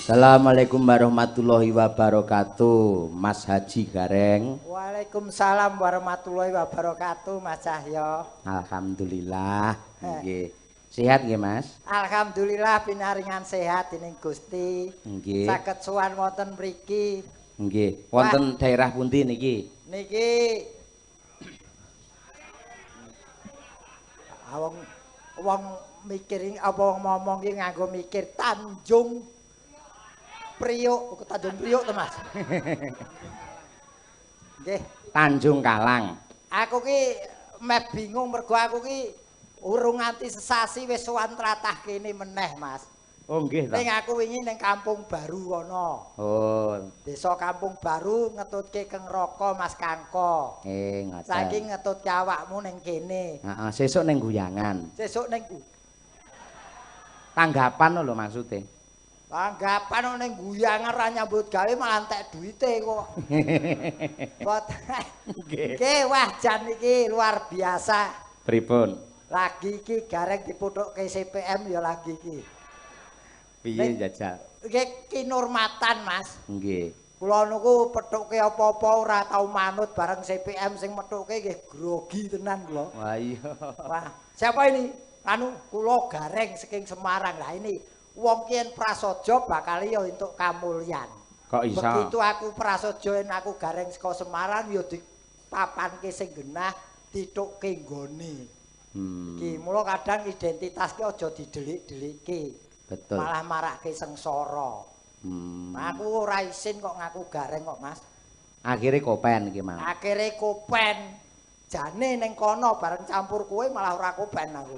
Assalamualaikum warahmatullahi wabarakatuh, Mas Haji Gareng. Waalaikumsalam warahmatullahi wabarakatuh, Mas Cahyo. Alhamdulillah. Nggih. Sehat nggih, Mas? Alhamdulillah pinaringan sehat dening Gusti. Nggih. Saged sowan wonten mriki. Nggih. Wonten daerah pundi niki? Niki wong wong mikir apa wong ngomong ki nganggo mikir Tanjung Priok, Tanjung Priok to, Mas. Nggih, Tanjung Kalang. Aku ki meh bingung mergo aku ki urung nganti sesasi wis sowan tlatah kene meneh, Mas. Oh, nggih ta. Ning aku wingi ning Kampung Baru kono. Oh, Desa Kampung Baru ngetutke Keng Raka Mas Kangko. Ngoten. Saiki ngetutke awakmu ning kene. Heeh, sesuk ning Guyangan. Sesuk ning tanggapan lho maksude. Tanggapan ning Guyangan ra nyambut gawe malah entek duwite kok. Nggih. Nggih, wah jan iki luar biasa. Pripun? Lagi iki Gareng diputhukke CPM ya lagi iki. Piye njajal? Nggih kinurmatan, Mas. Nggih. Kula niku pethukke apa-apa ora tau manut bareng CPM sing methukke nggih grogi tenan kula. Wah iya. Wah, siapa ini? Anu kula Gareng saking Semarang. Lah ini wong ki yen prasaja bakal ya entuk kamulyan. Kok iso? Begitu aku prasaja yen aku Gareng saka Semarang ya dipapanke sing genah, dithukke nggone. Iki mula kadang identitas ki aja didelik-delikke. Betul. Malah marake sengsara. Aku ora isin kok ngaku Gareng kok, Mas. Akhire kopen iki mau. Akhire kopen. Jane ning kono bareng campur kowe malah ora kopen aku.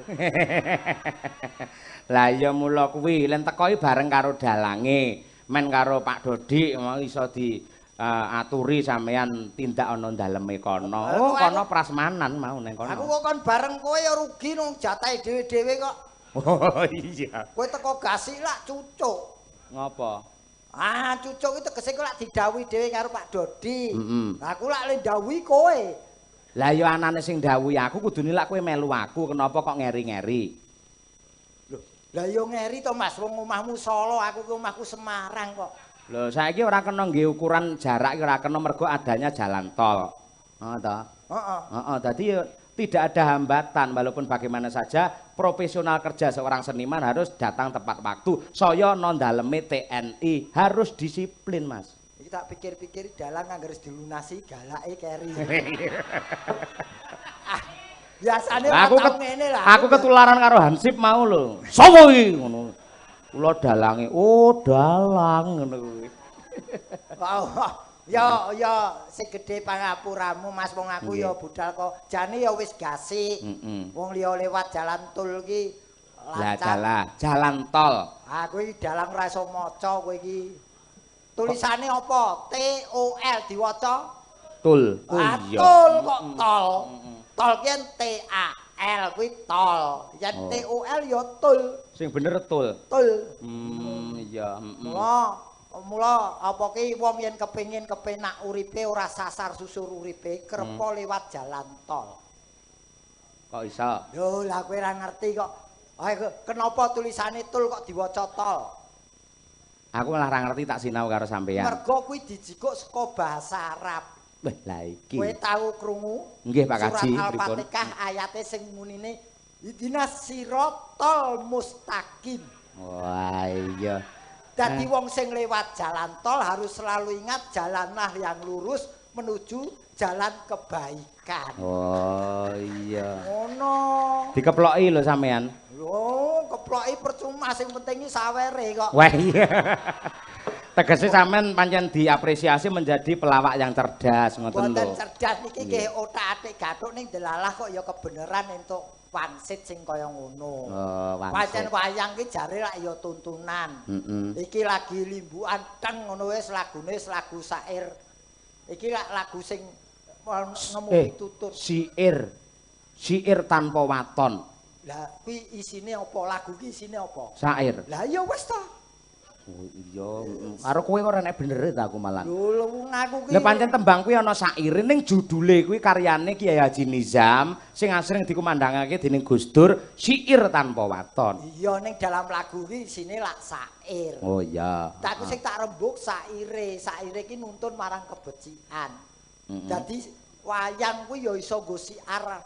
Lah iya mula kuwi len teko bareng karo dalange, men karo Pak Dodik mau iso di aturi sampean tindak ana daleme kono. Oh, kono prasmanan mau ning kono. Aku kok kon bareng kowe ya rugi nang jatahe dhewe-dhewe kok. Oh iya. Kowe teko gasik lak cucuk. Ngopo? Ah, cucuk iki tegese kok lak didhawuhi dhewe karo Pak Dodi. Lah aku lak le ndhawuhi kowe. Lah ya anane sing ndhawuhi aku kudune lak kowe melu aku, kenapa kok ngeri-ngeri? Lho, lah ya ngeri to Mas, wong omahmu Solo, aku ki omahku Semarang kok. Lho, saiki ora kena nggih ukuran jarak iki ora kena mergo adanya jalan tol. Heeh ta? Heeh. Heeh, dadi ya tidak ada hambatan walaupun bagaimana saja profesional kerja seorang seniman harus datang tepat waktu. Saya non daleme TNI harus disiplin, Mas. Iki tak pikir-pikir dalang anggere wis dilunasi galake keri. Ah, biasane ora tau ngene lah. Aku ketularan karo Hansip mau lho. Sopo iki ngono. Kula dalange. Oh, dalang ngono kuwi. Ya ya sing gedhe pangapuramu Mas, wong aku ya budal kok. Jane ya wis gasik. Wong liya lewat jalan tol iki lancar. Jalan tol. Aku iki dalang ora iso maca kowe iki. Tulisane apa? T O L diwaca? Tul. Oh iya. Tol kok tol. Tol ki T A L kuwi tol. Yen T O L ya tul. Sing bener tul. Tul. Iya. Mula apa ki wong yen kepengin kepenak uripe ora sasar susur uripe krepa lewat jalan tol. Kok iso? Lho, lah kowe ora ngerti kok. Kenapa tulisane tul kok diwaca tol? Aku malah ora ngerti tak sinau karo sampeyan. Mergo kuwi dijikuk saka bahasa Arab. Wah, lah iki. Kowe tau krungu? Nggih, Pak Kaji, Surat Al-Fatihah ayate sing munine ihdinas siratal mustaqim. Wah, iya. Dadi wong sing lewat jalan tol harus selalu ingat jalanlah yang lurus menuju jalan kebaikan. Oh iya. Ngono. Dikeploki lho sampean. Lho, keploki percuma sing penting iki sawere kok. Wah iya. Tegese sampean pancen diapresiasi menjadi pelawak yang cerdas ngoten lho. Mboten cerdas niki nggih otak-atik gathuk ning delalah kok ya kebeneran entuk wangsit sing kaya ngono. Oh, wangsit. Pancen wayang ki jare lak ya tuntunan. Iki lagi limbukan teng ngono wis lagune wis lagu sair. Iki lak lagu sing ngemuki tutur. Syair. Syair tanpa waton. Lah kuwi isine apa? Lagu ki isine apa? Sair. Lah ya wis ta. Oh iya, karo kowe ora nek benere ta aku malah. Lho wong aku ki. Lah pancen tembang kuwi ana saire ning judule kuwi karyane Kiai Haji Nizam sing asring dikumandhangake dening Gus Dur, Syair Tanpa Waton. Iya ning dalam lagu ki isine lak sair. Oh iya. Tak aku sing tak rembug saire, saire ki nuntun marang kebecikan. Dadi wayang kuwi ya iso nggo siar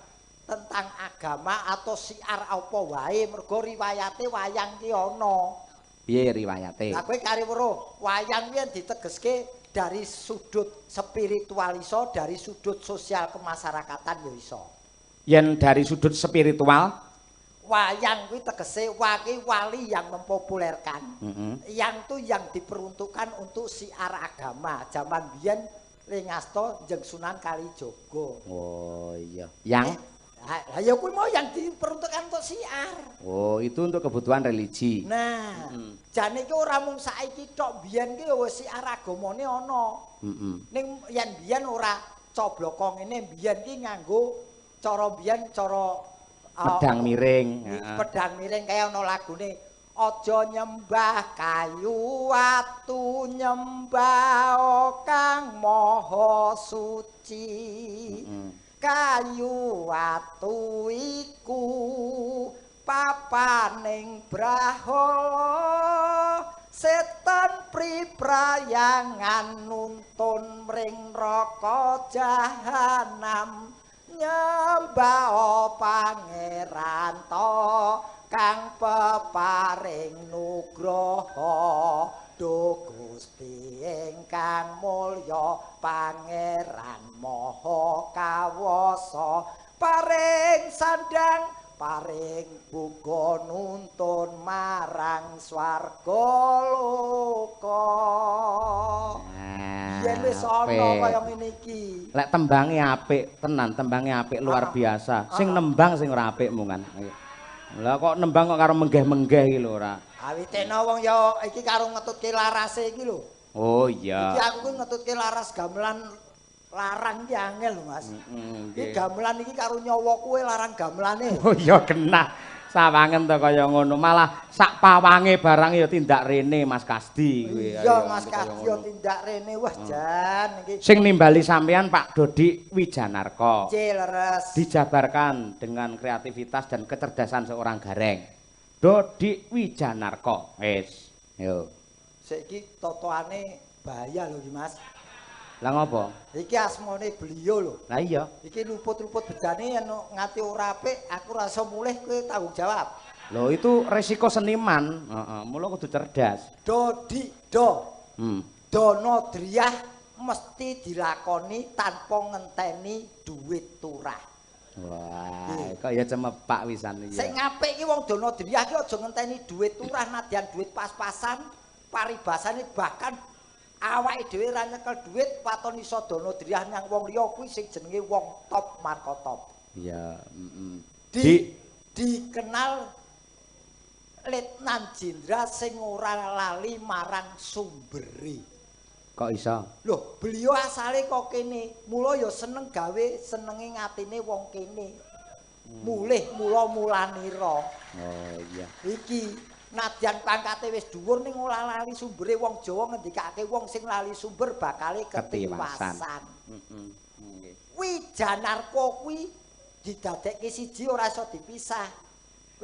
tentang agama atau siar apa wae mergo riwayate wayang ki ana. Piye riwayate? Lah kowe kari weruh, wayang kuwi ditegeske dari sudut spiritual iso, dari sudut sosial kemasyarakatan ya iso. Yen dari sudut spiritual, wayang kuwi tegese wali yang mempopulerkan. Yang tuh yang diperuntukkan untuk siar agama. Zaman biyen Lingasta Jeng Sunan Kalijaga. Oh iya. Yang lah ya kuwi mau yang diperuntukkan untuk siar. Oh, itu untuk kebutuhan religi. Nah, jane iki ora mung saiki tok, biyen ki wis siar agamane ana. Ning yen biyen ora cobloko ngene, biyen ki nganggo cara biyen cara pedang miring. Pedang miring kaya ana lagune aja nyembah kayu watu nyembah Kang Maha Suci. Kayu watu iku papaning brahala setan priprayangan nuntun mring neraka jahanam nyembah pangeran to kang peparing nugroho Duh Gusti ingkang mulya pangeran maha kawasa paring sandang paring buga nuntun marang swarga loka. Yen wis ana kaya ngene iki. Lek tembange apik tenan, tembange apik luar biasa. Sing nembang sing ora apik mungan. Lah kok nembang kok karo menggeh-menggeh iki lho ora. Awitena wong ya iki karo ngetutke larase iki lho. Oh iya. Iki aku kuwi ngetutke laras gamelan larang iki angel lho Mas. Iki gamelan iki karo nyawa kowe larang gamelane. Oh iya genah. Sawangen to kaya ngono. Malah sak pawange barang ya tindak rene Mas Kasdi kuwi. Iya Mas Kasdi ya tindak rene. Wah jan iki. Sing nimbali sampean Pak Dodik Wijanarko. Leres. Dijabarkan dengan kreativitas dan kecerdasan seorang gareng. Dodik Wijanarko. Wis. Yo. Saiki totoane bahaya lho iki Mas. Lah ngopo? Iki asmane beliau lho. Lah iya. Iki luput-luput bejane yen ngati ora apik, aku ora iso mulih kowe tanggung jawab. Lho itu resiko seniman, heeh, mula kudu cerdas. Dodik do. Dono driyah mesti dilakoni tanpa ngenteni duit turah. Wah, kok ya cemepak wisan iki. Sing apik iki wong dono driyah iki aja ngenteni duit turah nadyan duit pas-pasan, paribasane bahkan awake dhewe ra nyekel duit waton iso dono driyah nyang wong liya kuwi sing jenenge wong top markotop. Iya, Dikenal Letnan Jenderal sing ora lali marang sumbere. Kok iso? Loh, beliau asale kok kene, mula ya seneng gawe senenge ngatine wong kene. Mulih mula mulanira. Oh iya. Iki nadyan pangkate wis dhuwur ning ora lali sumbere. Wong Jawa ngendikake wong sing lali sumber bakale ketiwasan. Wijanarko kuwi didadekke siji ora iso dipisah.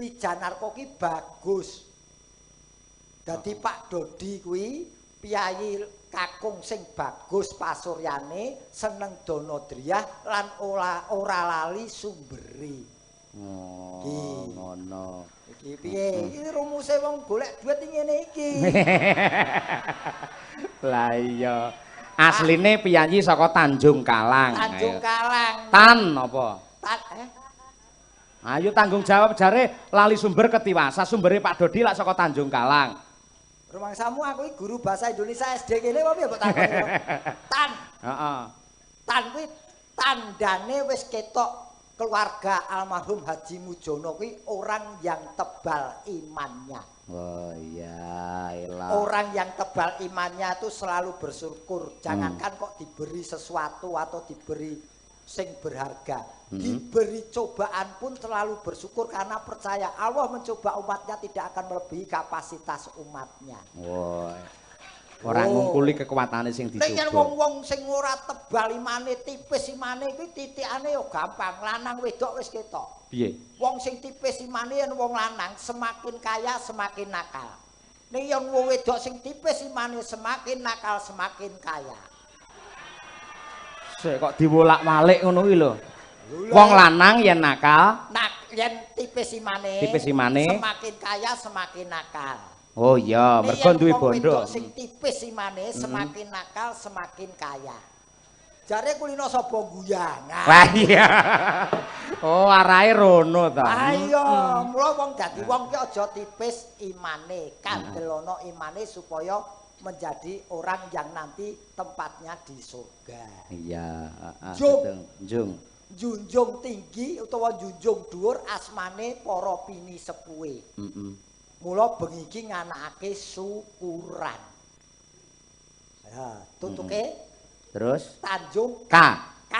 Wijanarko ki bagus. Dadi Pak Dodi kuwi piyayi kakung sing bagus pasuryane, seneng dono driyah lan ora lali sumbere. Oh, ngono. Iki piye? Iki rumuse wong golek duit ngene iki. Lah iya. Asline piyayi saka Tanjung Kalang. Tanjung Kalang. Tan apa? Tan Ayo tanggung jawab jare lali sumber ketiwasa, sumbere Pak Dodi lak saka Tanjung Kalang. Rumangsamu aku iki guru bahasa Indonesia SD kene apa piye mbok takoni? Tan. Heeh. Tan kuwi tandane wis ketok keluarga almarhum Haji Mujono kuwi orang yang tebal imannya. Oh iya, elah. Orang yang tebal imannya itu selalu bersyukur. Jangankan kok diberi sesuatu atau diberi sing berharga. Diberi cobaan pun selalu bersyukur karena percaya Allah mencoba umatnya tidak akan melebihi kapasitas umatnya. Wah. Ora ngungkuli kekuatane sing dicoba. Nek wong-wong sing ora tebal imane, tipis imane kuwi titikane ya gampang, lanang wedok wis ketok. Piye? Wong sing tipis imane yen wong lanang semakin kaya semakin nakal. Nek yen wong wedok sing tipis imane semakin nakal semakin kaya. Sik kok diwolak-walik ngono kuwi lho. Wong lanang yen nakal, yen tipis imane, semakin kaya semakin nakal. Oh iya, mergo duwe bondo. Sing tipis imane semakin nakal semakin kaya. Jare kulino sapa guyangan. Wah iya. Oh, arahe rono ta. Ah iya, mula wong dadi wong ki aja tipis imane, kandelono imane supaya menjadi orang yang nanti tempatnya di surga. Iya, heeh, betul. Njung. Junjung tinggi utawa junjung dhuwur asmane para pini sepuhe. Heeh. Mula bengi iki nganakake syukuran. Ya, tutuke terus Tanjung K. K.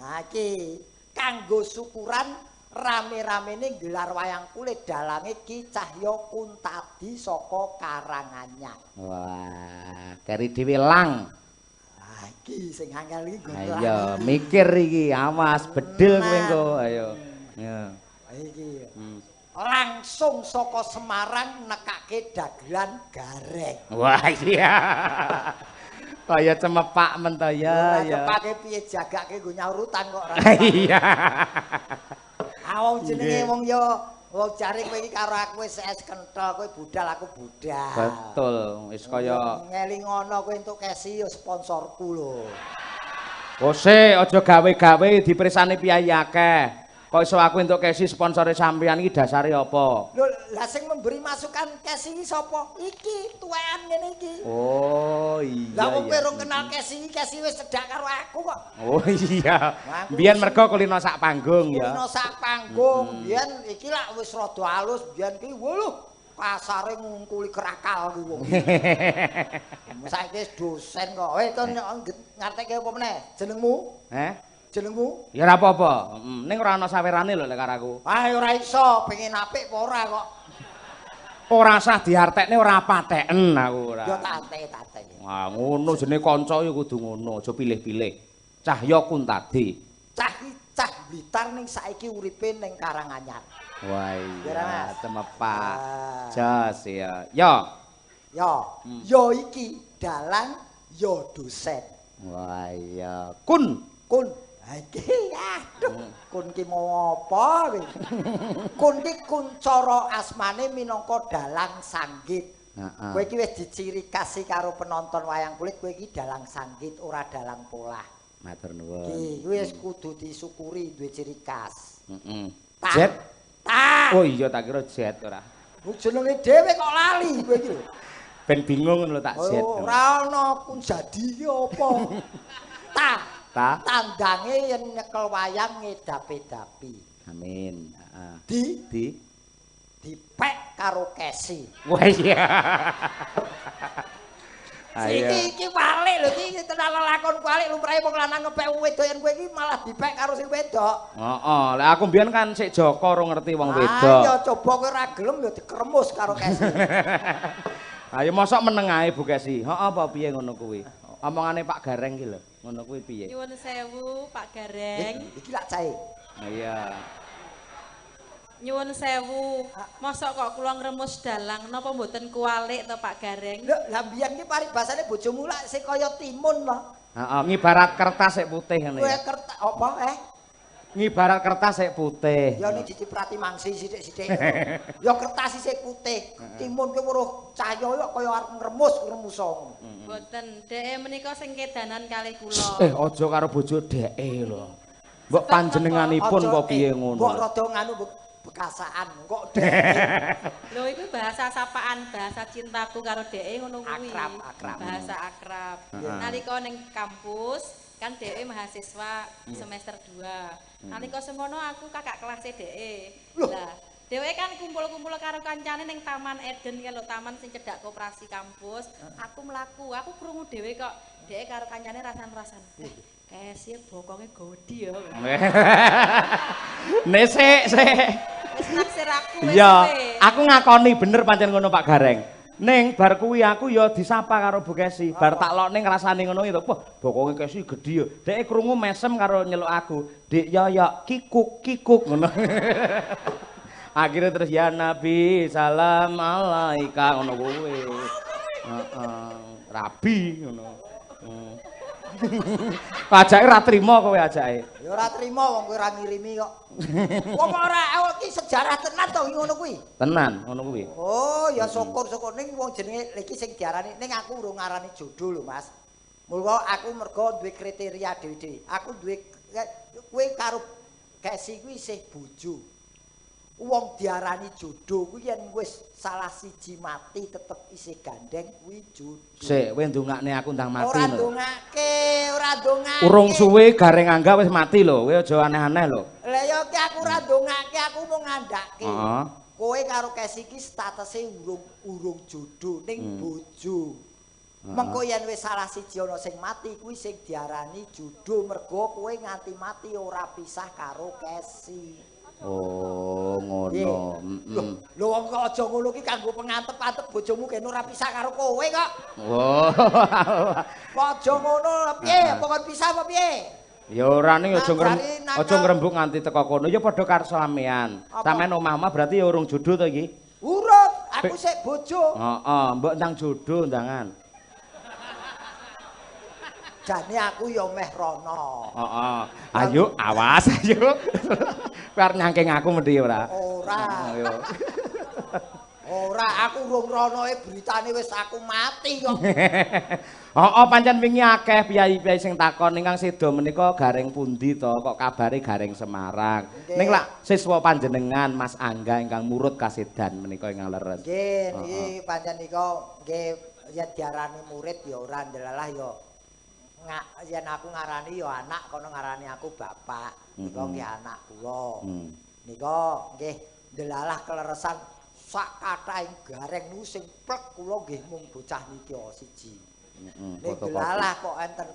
Nah iki kanggo syukuran rame-ramene gelar wayang kulit dalange Ki Cahya Kuntadi saka Karanganyar. Wah, keri dhewe lang. Ah iki sing angel iki nggo. Ayo mikir iki, awas bedil kowe engko, ayo. Ya. Iki. Langsung saka Semarang nekake dagelan Gareng. Wah iya. Kaya cemepak men to ya. Ya cepake piye jagake nggo nyaur utang kok ora. Iya. Ah wong jenenge wong ya wong jare kowe iki karo aku wis es kenthel, kowe budal aku budal. Betul, wis kaya ngelingono kowe entuk kesi ya sponsorku lho. Kose aja gawe-gawe dipersani piyayi akeh. Kok iso aku entuk kesi sponsore sampeyan iki dasare apa? Lho, lah sing memberi masukan kesi iki sapa? Iki tuwekan ngene iki. Oh iya. Lah wong kowe rong kenal kesi iki, kesi wis cedhak karo aku kok. Oh iya. Biyen mergo kulino sak panggung ya. Kulino sak panggung, biyen iki lak wis rada alus, biyen ki wuluh kasare ngungkuli kerakal ki wong. Saiki wis dosen kok. Eh kon ngarteke apa meneh? Jenengmu? Heh? Jenengmu? Ya ora apa-apa. Ning ora ana sawerane lho lek karo aku. Ah ora iso, pengen apik apa ora kok. Ora usah diartekne ora pateken aku ora. Ya tak artek-artek. Wah, ngono jenenge kanca ya kudu ngono, aja pilih-pilih. Cahya Kuntadi. Cah iki cah Blitar ning saiki uripe ning Karanganyar. Wah iya, temepak. Jos ya. Ya. Ya. Ya iki dalang ya dosen. Wah iya. Kun. Kun. Iki aduh, kun ki mau apa kowe? Kun ki kuncara asmane minangka dalang sanggit. Heeh. Kowe iki wis diciri khas karo penonton wayang kulit, kowe iki dalang sanggit ora dalang polah. Matur nuwun. Iki kuwi wis kudu disyukuri duwe ciri khas. Heeh. Jet. Ta. Oh iya tak kira jet ora. Jenenge dhewe kok lali kowe iki lho. Ben bingung ngono tak jet. Ora ana kun jadi iki apa. Ta. Ta. Tandange yen nyekel wayang ngedapi-dapi. Amin. Heeh. Di dipek karo kesi. Wah iya. Iki iki walik lho iki tenan lakon walik lumrahe wong lanang ngepek wong wedok yen kowe iki malah dipek karo sing wedok. Heeh, lek aku mbiyen kan sik Joko ora ngerti wong wedok. Ayo coba kowe ora gelem ya dikremus karo kesi. Ayo mosok meneng ae Bu Kesi. Heeh apa piye ngono kuwi? Omongane Pak Gareng ki lho, ngono kuwi piye? Nyuwun sewu Pak Gareng. Iki lak cahe. Iya. Nyuwun sewu, mosok kok kula ngremus dalang napa mboten kuwalik to Pak Gareng? Lho, lah mbiyen ki paribasane bojomu lak sing kaya timun to. Heeh, ngibarat kertas sik putih ngene. Kowe kertas apa eh? Ngibarat kertas sik putih. Ya ning diciprati mangsi sithik-sithik. Ya kertas sik putih, timun ki weruh cahya kok kaya arep ngremus-ngremusa. Mboten, dheke menika sing kedanan kalih kula. Eh, aja karo bojo dheke lho. Mbok panjenenganipun apa piye ngono? Mbok rada nganu bekasaan kok dheke. Lho iku bahasa sapaan, bahasa cintaku karo dheke ngono kuwi. Akrab, akrab. Bahasa akrab. Nalika ning kampus kan dheke mahasiswa semester 2. Nalika semono aku kakak kelas dheke. Lah, dheweke kan kumpul-kumpul karo kancane ning Taman Eden kan lho, taman sing cedhak koperasi kampus. Aku mlaku, aku krungu dhewe kok dheke karo kancane rasan-rasan. Kesi bokonge godi ya. Nek sik sik. Wis naksir aku wis. Iya, aku ngakoni bener pancen ngono Pak Gareng. Ning bar kuwi aku ya disapa karo Bu Kesi. Bar tak lokne ngrasani ngono itu. Wah, bokonge Kesi gedhi ya. Dhek krungu mesem karo nyeluk aku. Dik Yoyok kikuk kikuk ngono. Akhirnya terus ya Nabi salam alaika ngono kuwi. Heeh, rabi ngono. Ajake ora trimo kowe ajake. Ya ora trimo wong kowe ora ngirimi kok. Wong ora iki sejarah tenan to ngono kuwi. Tenan ngono kuwi. Oh ya syukur-syukur ning wong jenenge iki sing diarani ning aku urung ngarani jodoh lho Mas. Mula aku mergo duwe kriteria dhewe-dhewe. Aku duwe kowe karo Kesi kuwi isih bojo. Wong diarani jodoh kuwi yen wis salah siji mati tetep isih gandeng kuwi jodoh. Sik, kowe ndongakne aku ndang mati. Ora ndongake, ora ndongake. Urung suwe Gareng Angga wis mati lho, kowe aja aneh-aneh lho. Lah ya ki aku ora ndongake, aku mung ngandhake. Heeh. Kowe karo Kesi iki statuse urung jodoh ning bojo. Mengko yen wis salah siji ana sing mati kuwi sing diarani jodoh mergo kowe nganti mati ora pisah karo Kesi. Oh, ngono. Heeh. Lho wong kok aja ngono ki kanggo pengantep-antep bojomu kene ora pisah karo kowe kok. Oh. Kok aja ngono piye? Pokon pisah apa piye? Ya ora ning aja ngrembug nganti teko kono. Ya padha karo sampean. Sampean omah-omah berarti ya urung jodoh to iki? Urung, aku sik bojo. Heeh, mbok ndang jodoh ndangan. Jane aku ya meh rono. Heeh. Ayo awas ayo. Kowe arep nyangking aku mendhi ora? Ora. Ora, aku urung ronoe beritane wis aku mati kok. Heeh, pancen wingi akeh piyai-piyai sing takon ingkang seda menika Gareng pundi to kok kabare Gareng Semarang. Ning lak siswa panjenengan Mas Angga ingkang murut kasedan menika ingkang leres. Nggih, niki pancen nika nggih yen diarani murid ya ora ndelalah ya. Yen aku ngarani ya anak, kono ngarani aku bapak. Nika nggih anak kula. Nika nggih ndelalah keleresan sak kathahing Gareng niku sing plek kula nggih mung bocah niki siji. Ning ndelalah kok enten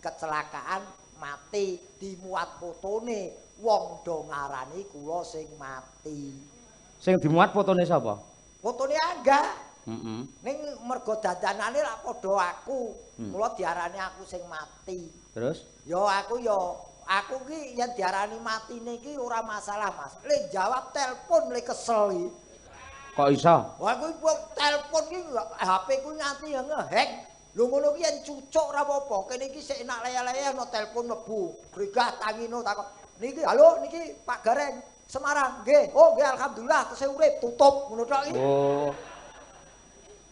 kecelakaan mati dimuat fotone wong do ngarani kula sing mati. Sing dimuat fotone sapa? Fotone Angga. Ning mergo dandanane lak padha aku, mula diarani aku sing mati. Terus? Ya aku ki yen diarani matine iki ora masalah, Mas. Le jawab telepon le kesel iki. Kok iso? Wah, aku telepon ki HP ku nganti ngehack. Lho ngono ki yen cucuk ora apa-apa. Kene iki sik enak leyeh-leyeh ana telepon mlebu. Gregah tangino takon. Niki halo niki Pak Gareng Semarang. Nggih. Oh nggih alhamdulillah tesih urip tutup ngono tok iki. Oh.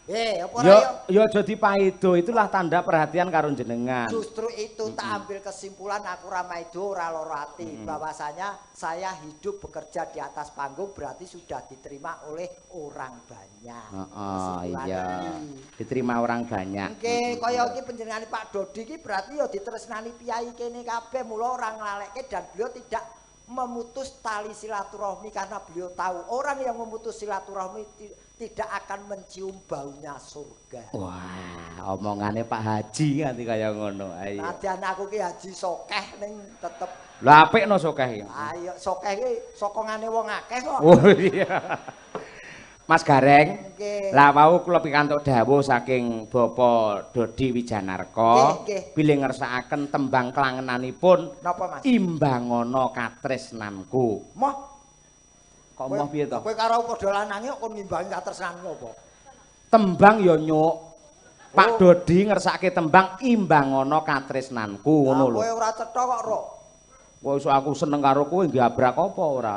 Apa ya aja dipaido, itulah tanda perhatian karo jenengan. Justru itu tak ambil kesimpulan aku ora maido ora lara ati bahwasanya saya hidup bekerja di atas panggung berarti sudah diterima oleh orang banyak. Oh, iya. Diterima orang banyak. Nggih, kaya iki panjenengane Pak Dodi iki berarti ya ditresnani piyai kene kabeh mula ora nglalekke dan beliau tidak memutus tali silaturahmi karena beliau tahu orang yang memutus silaturahmi tidak akan mencium baunya surga. Wah, omongane Pak Haji nganti kaya ngono. Ayo. Nadyan aku ki haji sokeh ning tetep. Lah apik no sokeh iki. Ayo sokeh ki sokongane wong akeh kok. Oh iya. Mas Gareng, lah wau kula pikantuk dawuh saking Bapak Dodi Wijanarko bilih ngersakaken tembang klangenanipun napa Mas? Imbangono katresnanku. Moh. Kok moh piye to? Kowe karo padha lanange kok kon ngimbangi katresnanku apa? Tembang ya nyuk. Pak Dodi ngersake tembang imbangono katresnanku ngono lho. Kowe ora cetha kok, Ro. Kok iso aku seneng karo kowe nggabrak apa ora?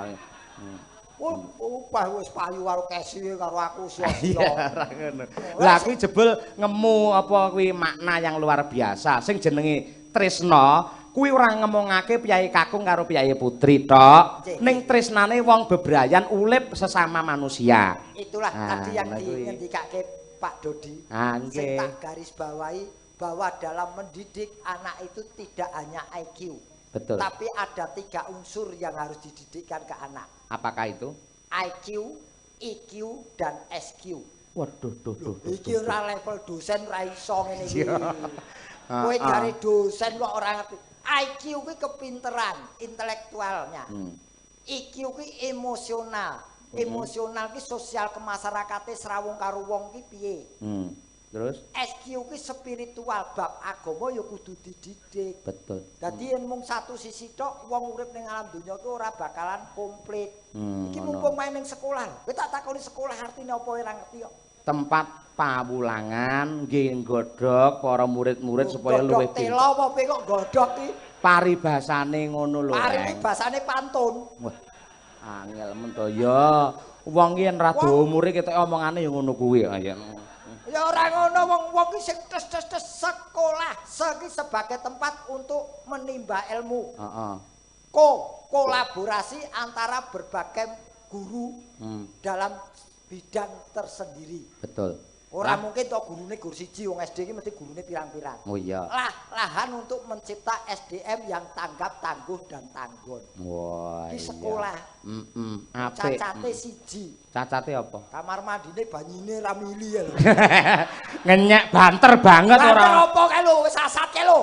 Upah wis payu karo Kesi karo aku sia-sia. Ora ngono. Lah kuwi jebul ngemu apa kuwi makna yang luar biasa. Sing jenenge tresna kuwi ora ngemongake piyai kakung karo piyai putri tok. Ning tresnane wong bebrayan urip sesama manusia. Itulah tadi yang dingendikake Pak Dodi. Sing tak garis bawahi bahwa dalam mendidik anak itu tidak hanya IQ. Betul. Tapi ada 3 unsur yang harus dididikkan ke anak. Apakah itu? IQ, EQ, dan SQ. Waduh, duh, duh. Iki ora level dosen ora iso ngene iki. Kowe jare dosen kok ora ngerti. IQ kuwi kepinteran, intelektualnya. EQ kuwi emosional. Emosional ki sosial kemasyarakate srawung karo wong ki piye. Terus SQ ki spiritual, bab agama ya kudu dididik. Betul. Dadi yen mung satu sisi tok wong urip ning alam donya ki ora bakalan komplit. Iki mumpung main ning sekolah. Kowe tak takoni sekolah artine apa ora ngerti kok. Tempat pawulangan nggih nggodhog para murid-murid supaya luwih pinter. Telo apa piye kok nggodhog ki? Paribasane ngono lho. Paribasane pantun. Wah, angel men to ya. Wong ki yen ra umure ketok omongane ya ngono kuwi ya. Ya ora ngono, wong-wong ki sing tes-tes sekolah, se ki sebagai tempat untuk menimba ilmu. Heeh. Kolaborasi antara berbagai guru dalam bidang tersendiri. Betul. Ora mungkin to gurune gur siji, wong SD ki mesti gurune pirang-pirang. Oh iya. Lahan untuk mencipta SDM yang tanggap, tangguh dan tanggon. Wah. Ki sekolah. Heeh. Apik. Cacate siji. Cacate apa? Kamar mandine banyine ra mili ya lho. Ngenyek banter banget ora. Banter apa kae lho, wis sasat kae lho.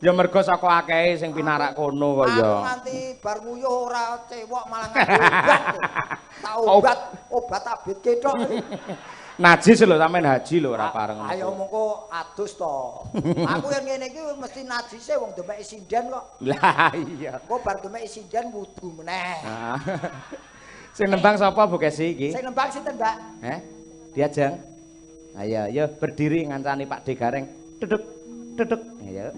Ya mergo saka akehe sing pinarak kono kok ya. Aku nganti bar nguyuh ora cewek malah nganggo obat. Tak obat, obat abit ketok. Najis lho sampean haji lho ora pareng. Ayo mongko adus to. Aku yen ngene iki mesti najise wong demeki sinden kok. Lah iya. Engko bar demeki sinden wudu meneh. Sing nembang sapa Bu Kesi iki? Sing nembang sinten, Mbak? Heh? Diajeng. Ayo, ayo berdiri ngancani Pak D Gareng. Duduk, duduk. Ayo.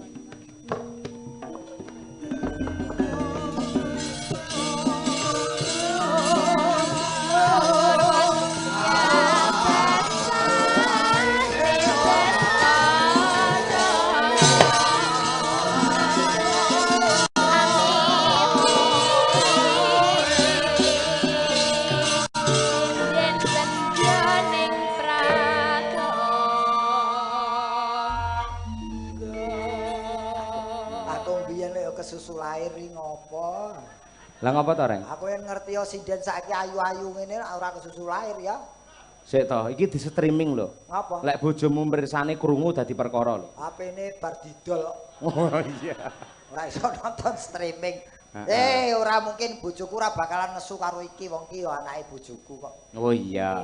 Susu lahir ngopo? Lah ngopo to, Reng? Aku yen ngerti yo sinden saiki ayu-ayu ngene ora kesusu lahir ya. Sik to, iki di streaming lho. Ngapa? Lek bojomu mriksane krungu dadi perkara lho. HP-ne bar didol. Oh iya. Ora iso nonton streaming. Ora mungkin bojoku ora bakalan nesu karo iki wong ki yo anake bojoku kok. Oh iya.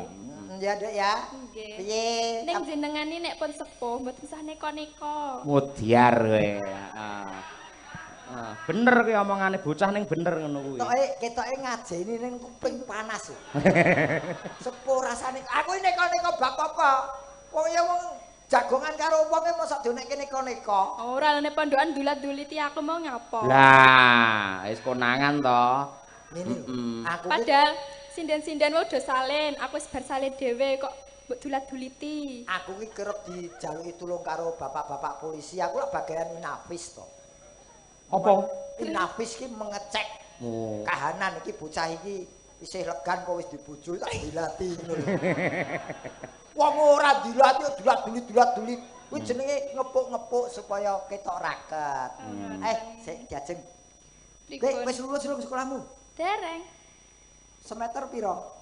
Ya, Dek ya. Nggih. Piye? Ning jenengane nek pun sepuh mboten sah neko-neko. Mudyar kowe. Heeh. Ah, bener kuwi omongane bocah ning bener ngono kuwi. Ketoke ngajeni ning kuping panas. Sepuh rasane. Aku neko-neko bab apa? Wong ya wong jagongan karo wonge mosok dionekke neko-neko. Ora lene pondokan dulat-duliti aku mau ngapa? Lah, wis konangan to. Ngene lho. Aku padahal sinden-sinden wae udah salin, aku wis bar salin dhewe kok mbok dulat-duliti. Aku ki kerep dijaluki tulung karo bapak-bapak polisi. Aku lak bagian inafis to. Apa? Inafis ki mengecek kahanan iki bocah iki isih legan kok wis dibojo tak dilati ngono lho. Wong ora dilati dulat-dulit kuwi jenenge ngepuk-ngepuk supaya ketok raket. Sik diajeng. Kowe wis lulus lho sekolahmu? Dereng. Semester pira?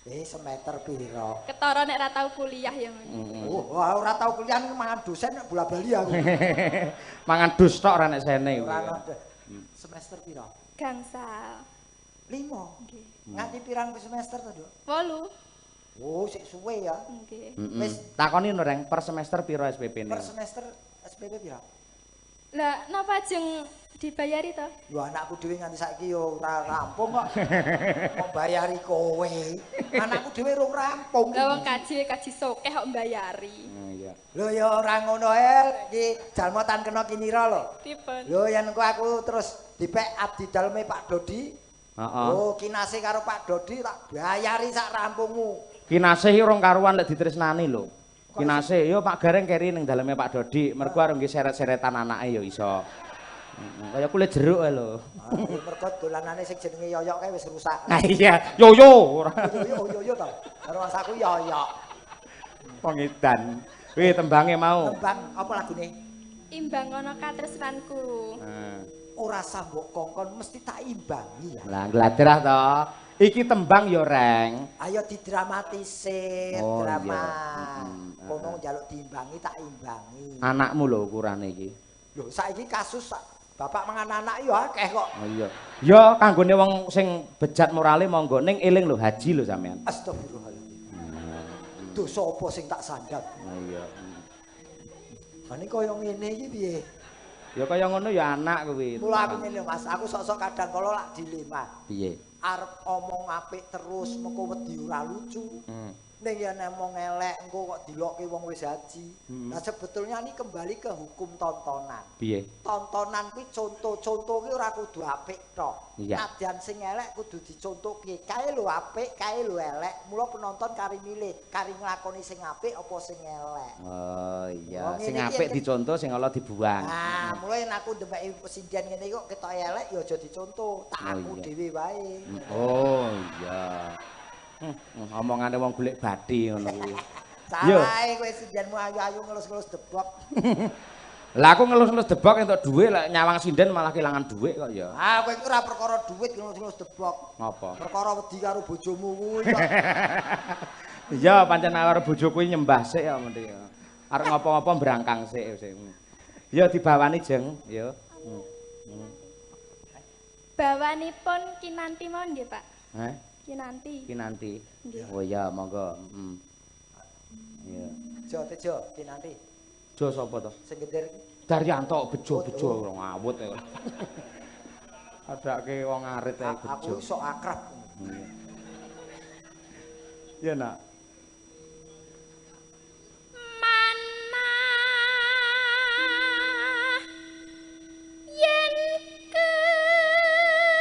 Semester pira? Ketara nek ora tau kuliah ya ngono. Oh, ora tau kuliah mangan dosen nek bola-bali aku. Mangan dus tok ora nek sene kuwi. Ora ono. Semester pira? Gangsal. 5. Nggih. Nganti pirang semester to, Nduk? 8. Oh, sik suwe ya. Nggih. Wis takoni no, Reng, per semester pira SPP-ne? Per semester SPP pira? Lah, napa ajeng dibayari to? Lho anakku dhewe nganti saiki yo ora rampung kok. Kok bayari kowe. Anakku dhewe rong rampung. Lah wong kaji sokeh kok mbayari. Iya. Lho ya ora ngono ae iki jalma tan kena kinira lho. Pripun? Lho yen engko aku terus dipek abdi daleme Pak Dodi. Heeh. Oh, kinasih karo Pak Dodi tak bayari sak rampungmu. Kinasih iki rong karuan lek ditresnani lho. Kinasih yo Pak Gareng keri ning daleme Pak Dodi, mergo arep nggih seret-seretan anake yo iso. Kaya kulit jeruk ae lho. Mergo dolanane sing jenenge Yoyok kae wis rusak. Nah iya, yoyo ora. Yoyo yoyo to. Karo masaku Yoyok. Wong edan. Wih tembange mau. Tembang apa lagune? Imbang ana katresnanku. Heeh. Ora sah mbok kongkon mesti tak imbangi ya. Lah gladrah to. Iki tembang yo, Reng. Ayo didramatisir, oh, drama. Iya. Kono njaluk diimbangi tak imbangi. Anakmu lho ukurane iki. Lho saiki kasus bapak mangan anak ya akeh kok. Oh iya. Ya kanggone wong sing bejat morale monggo ning eling lho haji lho sampean. Astagfirullahaladzim. Dosa apa sing tak sandhang? Oh iya. Lah nek kaya ngene iki piye? Ya kaya ngono ya anak kuwi. Mula aku ngene lho Mas, aku sok-sok kadang kala lak dilema. Piye? Arep omong apik terus mengko wedi ora lucu. Ning yen omong elek engko kok dilokke wong wis haji. Nah sebetulnya ini kembali ke hukum tontonan. Piye? Tontonan kuwi contoh-contoh kuwi ora kudu apik tok. Nadyan sing elek kudu dicontohke. Kae lho apik, kae lho elek. Mula penonton kari milih, kari nglakoni sing apik apa sing elek. Oh iya, sing apik dicontoh, sing ala dibuang. Nah, mula yen aku ndemeki sinden ngene kok ketoke elek ya aja dicontoh, tak aku dhewe wae. Oh iya. Omongane wong golek bathi ngono kuwi. Salahe kowe sindenmu ayu-ayu ngelus-ngelus debok. Lah aku ngelus-ngelus debok entuk dhuwit, lek nyawang sinden malah kehilangan dhuwit kok ya. Ah kowe iku ora perkara dhuwit ngelus-ngelus debok. Ngapa? Perkara wedi karo bojomu kuwi kok. Iya, pancen karo bojoku nyembah sik ya mending. Arep ngopo-ngopo mbrangkang sik. Ya dibawani jeng, ya. Bawanipun Kinanti mawon nggih, Pak. Heh? Kinanti. Kinanti. Oh iya, monggo. Iya. Jo Tejo, Kinanti. Jo sapa to? Sing gendir. Daryanto bejo-bejo ngawut ya. Adake wong arit ae bejo. Aku iso akrab. Iya, Nak. Manah yen ketapan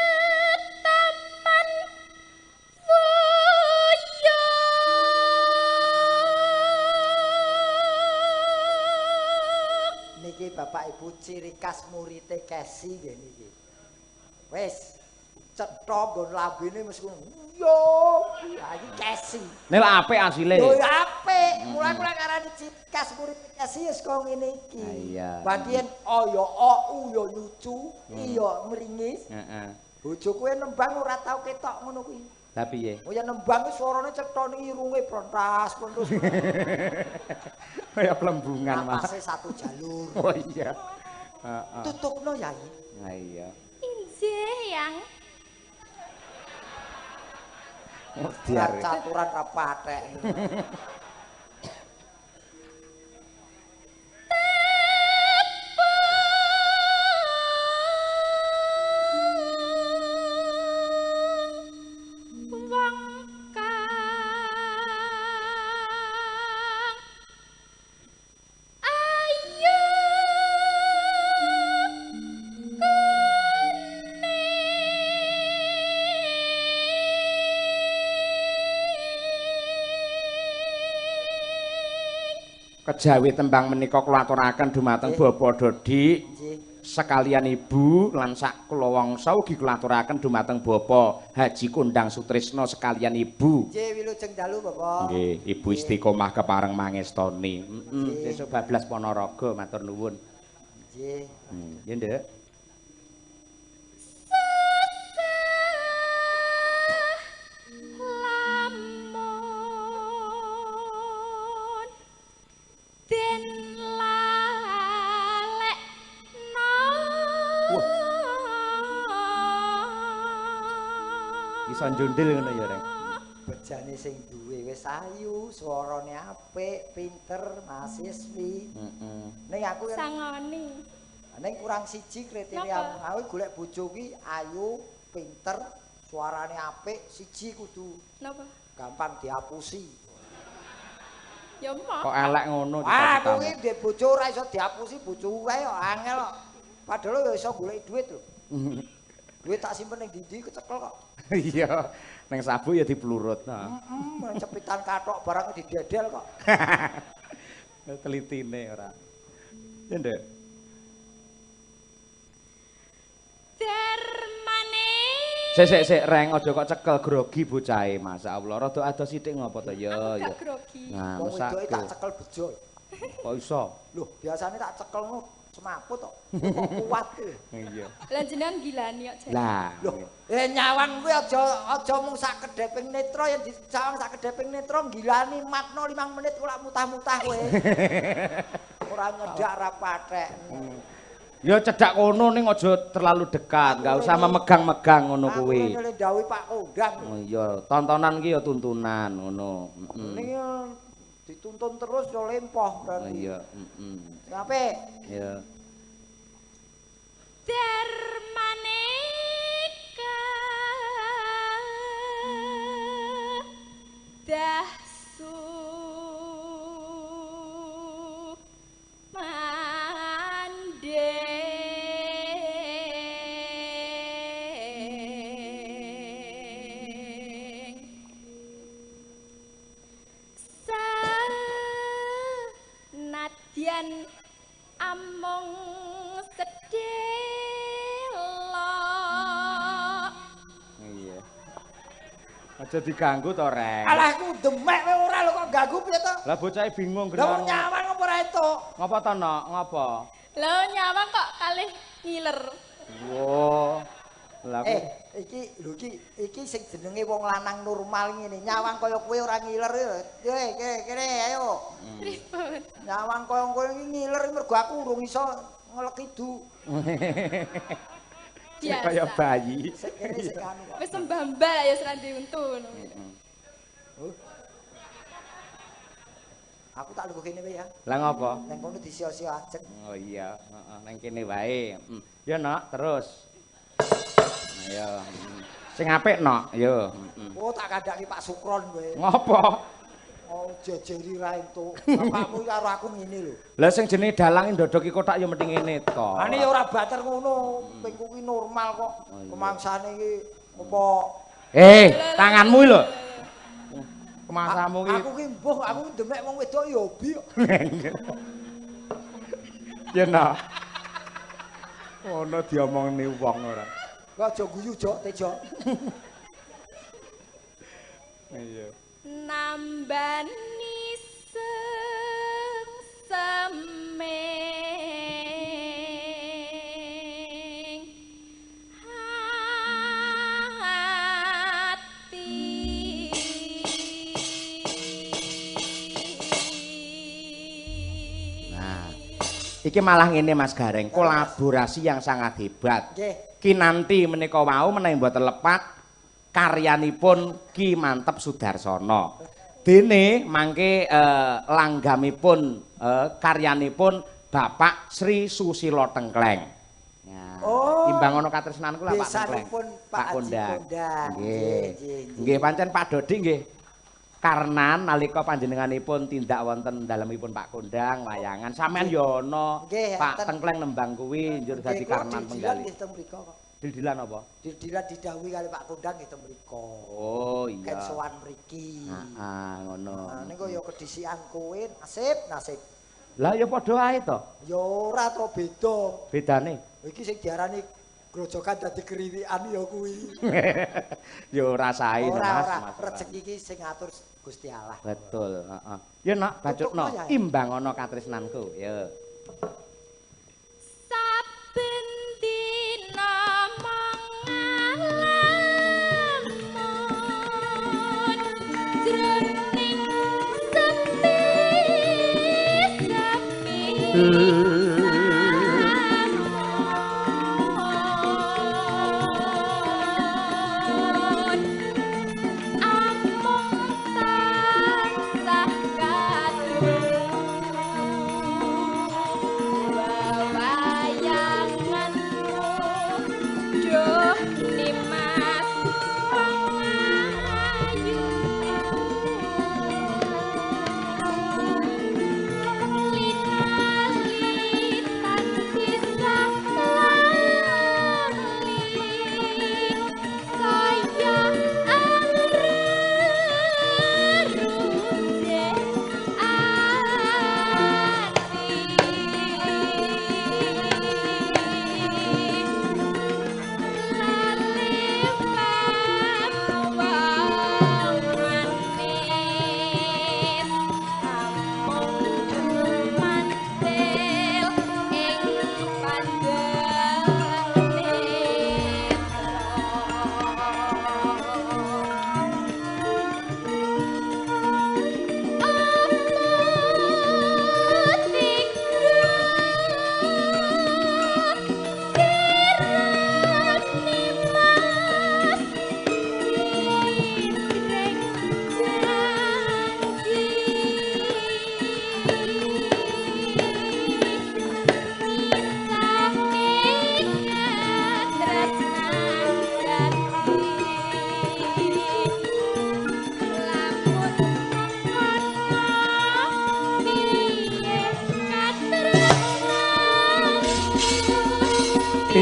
niki Bapak Ibu ciri khas murite Kesi nggih niki. Wis cetha nggon lambene mesti ngono. Yo, iki Kesi. Nek apik asile. Lho ya apik. Mula kula ngarani ciri khas murite Kesi wis kaya ngene iki. Iya. Bagian o yo o u yo lucu, i yo mringis. Heeh. Bojoku nembang ora tau ketok ngono kuwi. Lah piye? Oh ya nembang kuwi suarane cetha ning irunge prontas, prontos. Kaya plembungan Mas. Napase satu jalur. Oh iya. Heeh. Tutukno Yai. Ha iya. Injih yang. Diar. Caturan ra pathek. Kejawi tembang menika kula aturaken dumateng Bapak Dodi sekalian Ibu lan sak kula wangsa ugi kula aturaken dumateng Bapak Haji Kondang Sutrisno sekalian Ibu. Nggih, wilujeng dalu Bapak. Nggih, Ibu istiqomah kepareng mangestoni. Heeh, sesuk bablas Ponorogo matur nuwun. Nggih. Nggih, Nduk. Iso njundil ngono ya, Reng. Bejane sing duwe wis ayu, swarane apik, pinter, mahasiswi. Heeh. Ning aku sangoni. Ning kurang siji kriteria aku golek bojo ki ayu, pinter, suarane apik, siji kudu. Napa? Gampang diapusi. Ya emoh. Kok elek ngono cita-citamu. Ah, kuwi ndek bojo ora iso diapusi bojoku kae kok angel kok. Padahal ya iso golek duit lho. Duit tak simpen ning ndi-ndi kecekel kok. Iya, ning sabuk ya diplurut. Heeh, cepitan kathok barang didedel kok. Telitine ora. Ya, Nduk. Darmane. Sik sik sik Reng, aja kok cekel grogi bocahe, masyaallah. Rada adoh sithik ngopo to ya ya. Grogi. Nah, wong wedoke tak cekel bejo. Kok iso? Loh, biasane tak cekel ngono semaput kok. Kok kuat kuwi. Iya. Lah jenengan gilani kok jan. Lah, lho, nyawang kuwi aja mung sak kedheping netra yen dicawang sak kedheping netra gilani matno 5 menit kok lak mutah-mutah kowe. Ora nyedak ra pathek. Ya cedhak kono ning aja terlalu dekat, enggak usah memegang-megang ngono kuwi. Aku ndhawuhi Pak Kondang. Oh iya, tontonan ki ya tuntunan ngono. Heeh. Ning dituntun terus ya lempoh berarti. Oh iya, heeh. Sing apik. Iya. Darmaneka dahsu mandeng sanadyan amung sedhelok. Iya. Aja diganggu to, Reng. Alah aku demek kowe ora lho kok ganggu piye to? Lah bocahe bingung Lah wong genah. nyawang apa ora entuk? Ngopo to, Nok? Ngopo? Lah nyawang kok kalih ngiler. Wo. Lah aku Iki lho iki iki sing jenenge wong lanang normal ngene. Nyawang kaya kowe ora ngiler ya. Kene kene ayo. Pripun? Nyawang kaya kowe iki ngiler mergo aku urung iso ngelek idu. Kaya bayi. Sik kene sik anu kok. Wis mbambal ya serandi untu ngono. Aku tak lungguh kene wae ya. Lah ngopo? Nang kono disio-sio ajeng. Oh iya, heeh, nang kene wae. Ya, Nok, terus. Ayo. Sing apik, Nok, yo. Oh, tak kandhaki Pak Sukron kowe. Ngopo? Oh, jejeri ra entuk. Bapakmu iki karo aku ngene lho. Lah sing jenenge dalang ndodoki kotak ya mesti ngene to. Ane ya ora bater ngono, pingku ki normal kok. Kemangsane iki apa? Tanganmu iki lho. Kemasamu iki. Aku ki mbuh, aku ndemek wong wedok ya hobi kok. Ya Nok. Ono diomongne wong ora. Kok aja guyu, Jok, Tejo. Iya. Nambani sengseming hati. Nah, iki malah ngene Mas Gareng, kolaborasi yang sangat hebat. Nggih. Kinanti menika wau menawi mboten lepat karyanipun Ki Manteb Sudarsono. Dene mangke langgamipun karyanipun Bapak Sri Susilo Tengkleng. Nah, Oh. imbang ana katresnanku lah Pak Tengkleng. Besanipun Pak Haji Kondang. Nggih. Nggih pancen Pak Dodi nggih. Karena nalika panjenenganipun tindak wonten dalemipun Pak Kondang wayangan sampean ya ana Pak Tengkleng nembang kuwi njur dadi karnan penggalih. Nggih teng mriku kok. Dildilan apa? Dildilan didhawuhi kali Pak Kondang nggih teng mriku. Oh iya. Ken sowan mriki. Heeh, ngono. Nah, niku ya kedhisikan kowe nasib, nasib. Lah ya padha ae to. Ya ora to beda. Bedane? Iki sing diarani grojogan dadi kriwikan ya kuwi. Ya ora sae to, Ora Mas. ora, rejeki iki sing ngatur Gusti Allah. Betul, heeh. Ya Nok, bacutno imbang ana katresnanku. Ya. Saben dina mung ngalamun jroning sepi sepi. Ayu.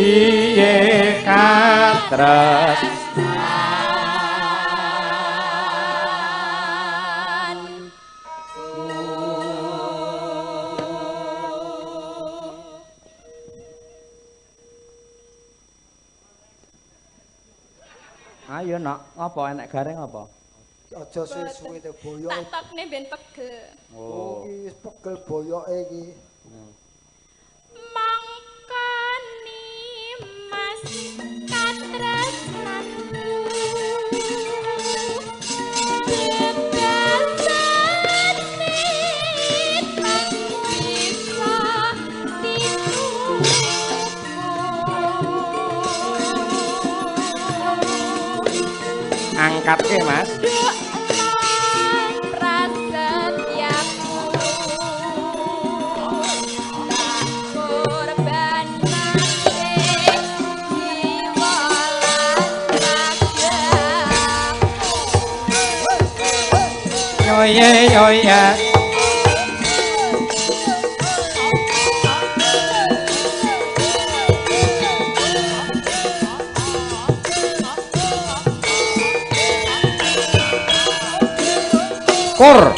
Piye katresnan Ayo nak, ngapa enek gareng apa? Aja suwe-suwe te boyoke. Tak tokne ben pegel. Oh, iki wis pegel boyoke iki. Mangkani Mas katresnanku. Bebasane tak bisa dituku. Angkatke Mas. Yo ye yo ya. Kur.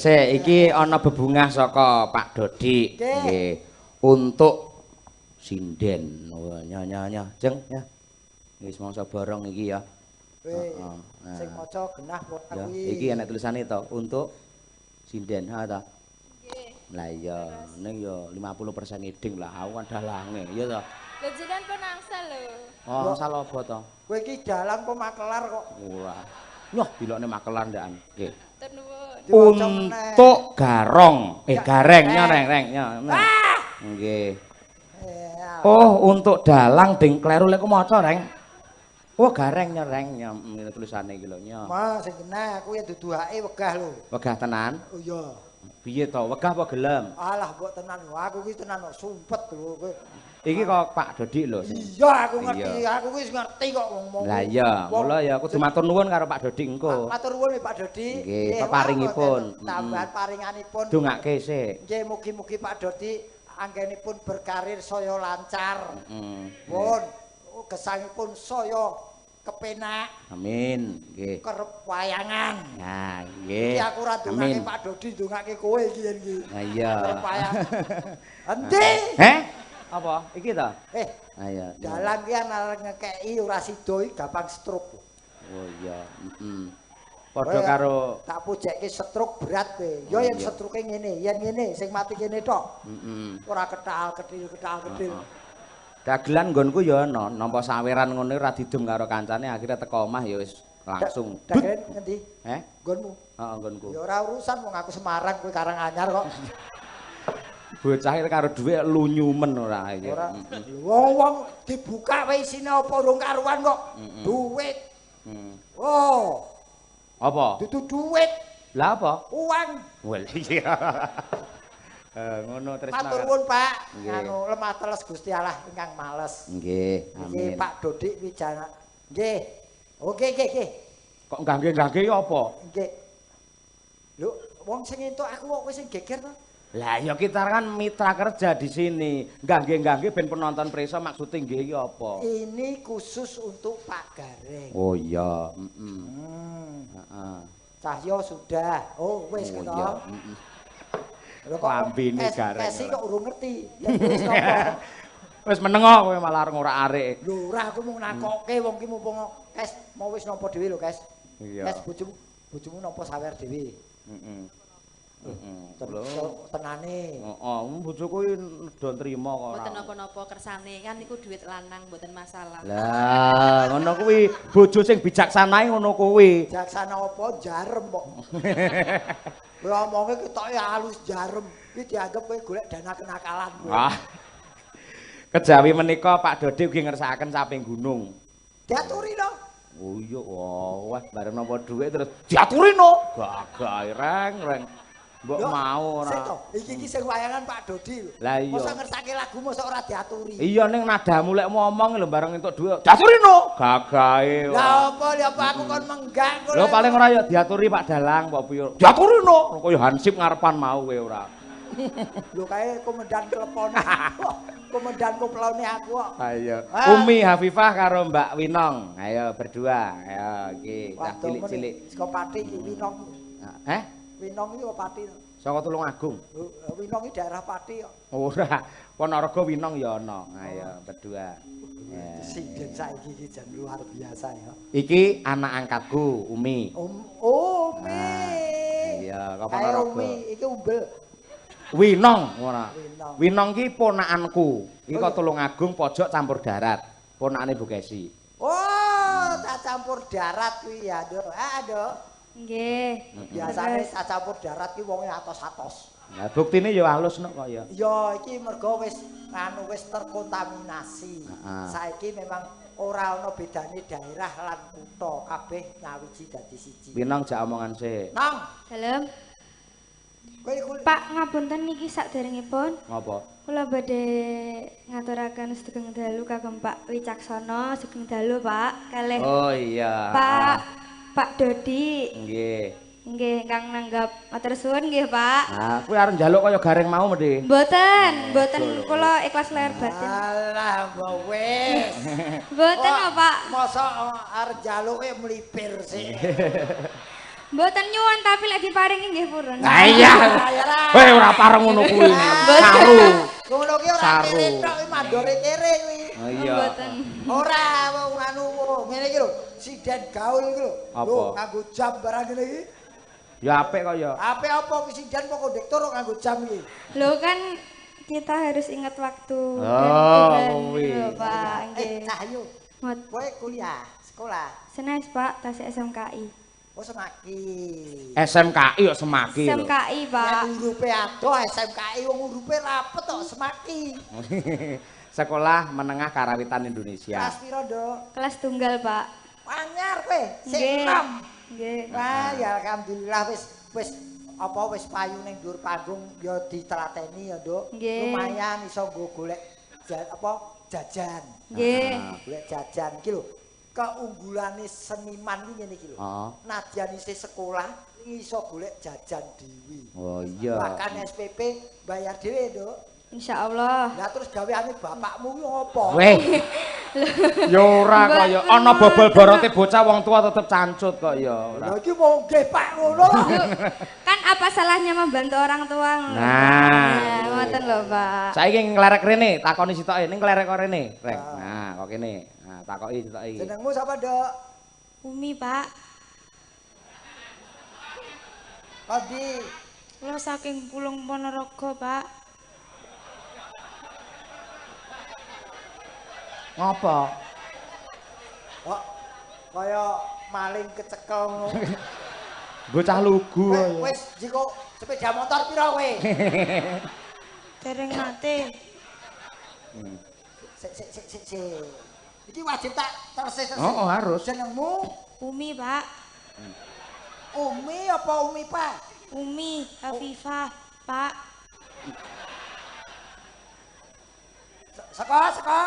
Sik iki ana bebungah saka Pak Dodik. Nggih. Untuk sinden. Oh, nya nya nya, jeng ya. Wis mangsa borong iki ya. Heeh. Sing maca genah ora kuwi. Iki enek tulisane to, untuk sinden, ha ta? Nggih. Lah iya, ning ya 50% ngiding lah, aku kan dalange, iya to. Lho jenengan pun angsal lho. Oh, angsal apa to? Kowe iki dalang apa makelar kok? Ora. Nyoh dilokne makelar ndakan. Nggih. Nuwun. Untuk garong, gareng nyo reng reng nyo. Nggih. Oh, untuk dalang ding kleru lek maca reng. Oh, gareng nyo reng nyo tulisane iki lho nyo. Mas sing genah aku ya duduhake wegah lho. Wegah tenan? Oh iya. Piye to? Wegah apa gelem? Alah mbok tenan aku ki tenan kok sumpet lho kowe. Iki kok Pak Dodik lho. Iya aku ngerti, aku wis ngerti kok wong. Lah iya, mula ya kudu matur nuwun karo Pak Dodik engko. Matur nuwun Pak Dodik. Nggih, peparingipun. Tambahan paringanipun. Dongake sik. Nggih, mugi-mugi Pak Dodik anggenipun berkarir saya lancar. Pun gesangipun saya kepenak. Amin. Nggih. Kerep wayangan. Nah, nggih. Iki aku ora ndongake Pak Dodi, ndongake kowe iki yen iki. Lah iya. Kerep wayangan. Endi? Heh? Apa? Iki ta? Ayo. Dalang ki ana ngekeki ora sida iki gampang stroke. Oh iya, heeh. Padha karo tak pujekke stroke berat kowe. Ya yen stroke ngene, yen ngene sing mati kene tok. Heeh. Ora ketal ketil ketal ketil. Dagelan nggonku ya ana, nampa saweran ngono ora didum karo kancane, akhire teko omah ya wis langsung. Dagelan ngendi? Heh? Nggonmu? Heeh, nggonku. Ya ora urusan wong aku Semarang kowe Karanganyar kok. Bocah iki karo dhuwit lunyumen ora iki. Ora. Wong-wong dibuka wae isine apa urung karuan kok. Duit. Oh. Apa? Dudu duit. Lah apa? Uang. Wel iya. Ngono tresna. Matur nuwun Pak. Anu lemah teles Gusti Allah ingkang males. Nggih, amin. Iki Pak Dodik Wijana. Nggih. Oke, nggih, nggih. Kok nggangge-nggangge ya apa? Nggih. Lho, wong sing entuk aku kok kowe sing geger to? Lah ya kita kan mitra kerja di sini. Nggangge-nggangge ben penonton preso maksude nggih iki apa? Ini khusus untuk Pak Gareng. Oh iya, heeh. Heeh. Cahyo sudah. Oh, wis oh, gitu. Iya, heeh. Lho kok lambene Gareng. Kesi kok urung ngerti. Ya wis napa? Wis meneng kok kowe malah ora arek. Lho ora aku mung nakokke wong ki mumpung Kes mau wis nampa dhewe lho, Kes. Iya. Kes bojomu nampa sawer dhewe. Heeh. Heeh. Tenane. Heeh, bojoku iki do nrimo kok ora. Mboten napa-napa kersane kan niku duit lanang mboten masalah. Lah, ngono kuwi bojo sing bijaksanae ngono kuwi. Bijaksana apa jarem kok. Kowe omonge ketoke halus jarem, iki dianggep kowe golek dana kenakalan kowe. Ah. Kejawi menika Pak Dodi ugi ngersakaken Caping Gunung. Diaturi no. Oh iya, wah bareng nampa dhuwit terus diaturi no. Gagah reng-reng. Mbok mau ora. Sik to, iki iki sing wayangan Pak Dodi lho. Lah iya. Mosok ngersake lagu mosok ora diaturi. Iya ning nadamu lek ngomong lho bareng entuk dhuwit. Diaturi no. Gagahe. Lah apa lha apa aku kon menggak kok. Lho paling ora ya diaturi Pak Dalang mbok piye. Diaturi no. Kaya hansip ngarepan mau kowe ora. Lho kae komandan klepone. Komandan koplone aku kok. Ayo. Umi Hafifah karo Mbak Winong. Ayo berdua. Ayo iki cah cilik-cilik. Saka Pati iki Winong. Heh? Winong iki kok Pati to? Saka Tulungagung. Winong iki daerah Pati kok. Ora, Ponorogo Winong ya ana. Ayo berdua. Sinden saiki iki jan luar biasa ya. Iki anak angkatku, Umi. Umi. Iya, kok Ponorogo. Umi iki umbel. Winong ora. Winong ki ponakanku. Iki kok Tulungagung pojok campur darat. Ponakane Bu Kesi. Oh, tak campur darat kuwi ya, Nduk. Ah, Nduk. Nggih. Biasane tak campur darat ki wonge atos-atos. Lah buktine ya halus nok kok ya. Ya iki mergo wis anu wis terkontaminasi. Saiki memang ora ana bedane daerah lan kutha, kabeh nyawiji dadi siji. Winong jak omongan sik. Nang. Dalem. Pak ngapunten niki sakderengipun. Ngapa? Kula badhe ngaturaken sugeng dalu kagem Pak Wicaksono, sugeng dalu Pak. Kalih. Oh iya. Pak Dodi. Nggih. Nggih, kang nanggap matur suwun nggih, Pak. Nah, kuwi arep njaluk kaya Gareng mau mesti. Mboten, mboten kula ikhlas lahir batin. Alah, mbok wis. Mboten kok, Pak. Mosok arep njaluke mlipir sih. Mboten nyuwun tapi lek diparingi nggih purun. Lah iya. Weh ora pareng ngono kuwi. Saru. Ngono ki ora kere tok kuwi mandore kere kuwi. Oh iya. Mboten. Ora wong anu ngene iki lho, sinden gaul iki lho. Lho nganggo jam barang ngene iki. Ya apik kok ya. Apik apa ki sinden apa kondektur kok nganggo jam iki. Lho kan kita harus ingat waktu dan kuwi. Lho Pak, nggih. Cahyo. Kowe kuliah, sekolah. Senes Pak, tasih SMKI. Oh Semaki. SMKI kok Semaki lho. SMKI, Pak. Nek urupe adoh SMKI wong urupe rapet kok Semaki. Sekolah Menengah Karawitan Indonesia. Kelas piro, Nduk? Kelas tunggal, Pak. Anyar kowe, sik enom. Nggih. Wah, ya alhamdulillah wis wis apa wis payu ning dhuwur panggung ya ditelateni ya, Nduk. Lumayan iso nggo golek apa jajan. Nggih. Golek jajan iki lho. Keunggulane seniman iki ngene iki lho. Nadyan isih sekolah iso golek jajan dhewe. Oh iya. Bahkan SPP bayar dhewe, Nduk. Insyaallah. Lah terus gaweane bapakmu kuwi ngopo? Weh. Ya ora kaya ana bobol borote bocah wong tua tetep cancut kok ya ora. Lah iki wong nggih Pak ngono lho. Kan apa salahnya membantu orang tua ngono. Nah, ngoten lho, Pak. Saiki nglerek rene, takoni sitoke ning nglerek kok rene, Rek. Nah, kok kene. Nah, takoki sitoke iki. Jenengmu sapa, Nduk? Umi, Pak. Kondi. Kula saking Pulung Ponorogo, Pak. Ngopo? Kok kaya maling kecekel ngono. Bocah lugu. Wis jiko sepeda motor pira kowe? Dereng nate. Sik sik sik sik sik. Iki wajib tak terus. Oh, harus. Jenengmu? Umi, Pak. Umi apa Umi, Pak? Umi Afifah, Pak. Saka saka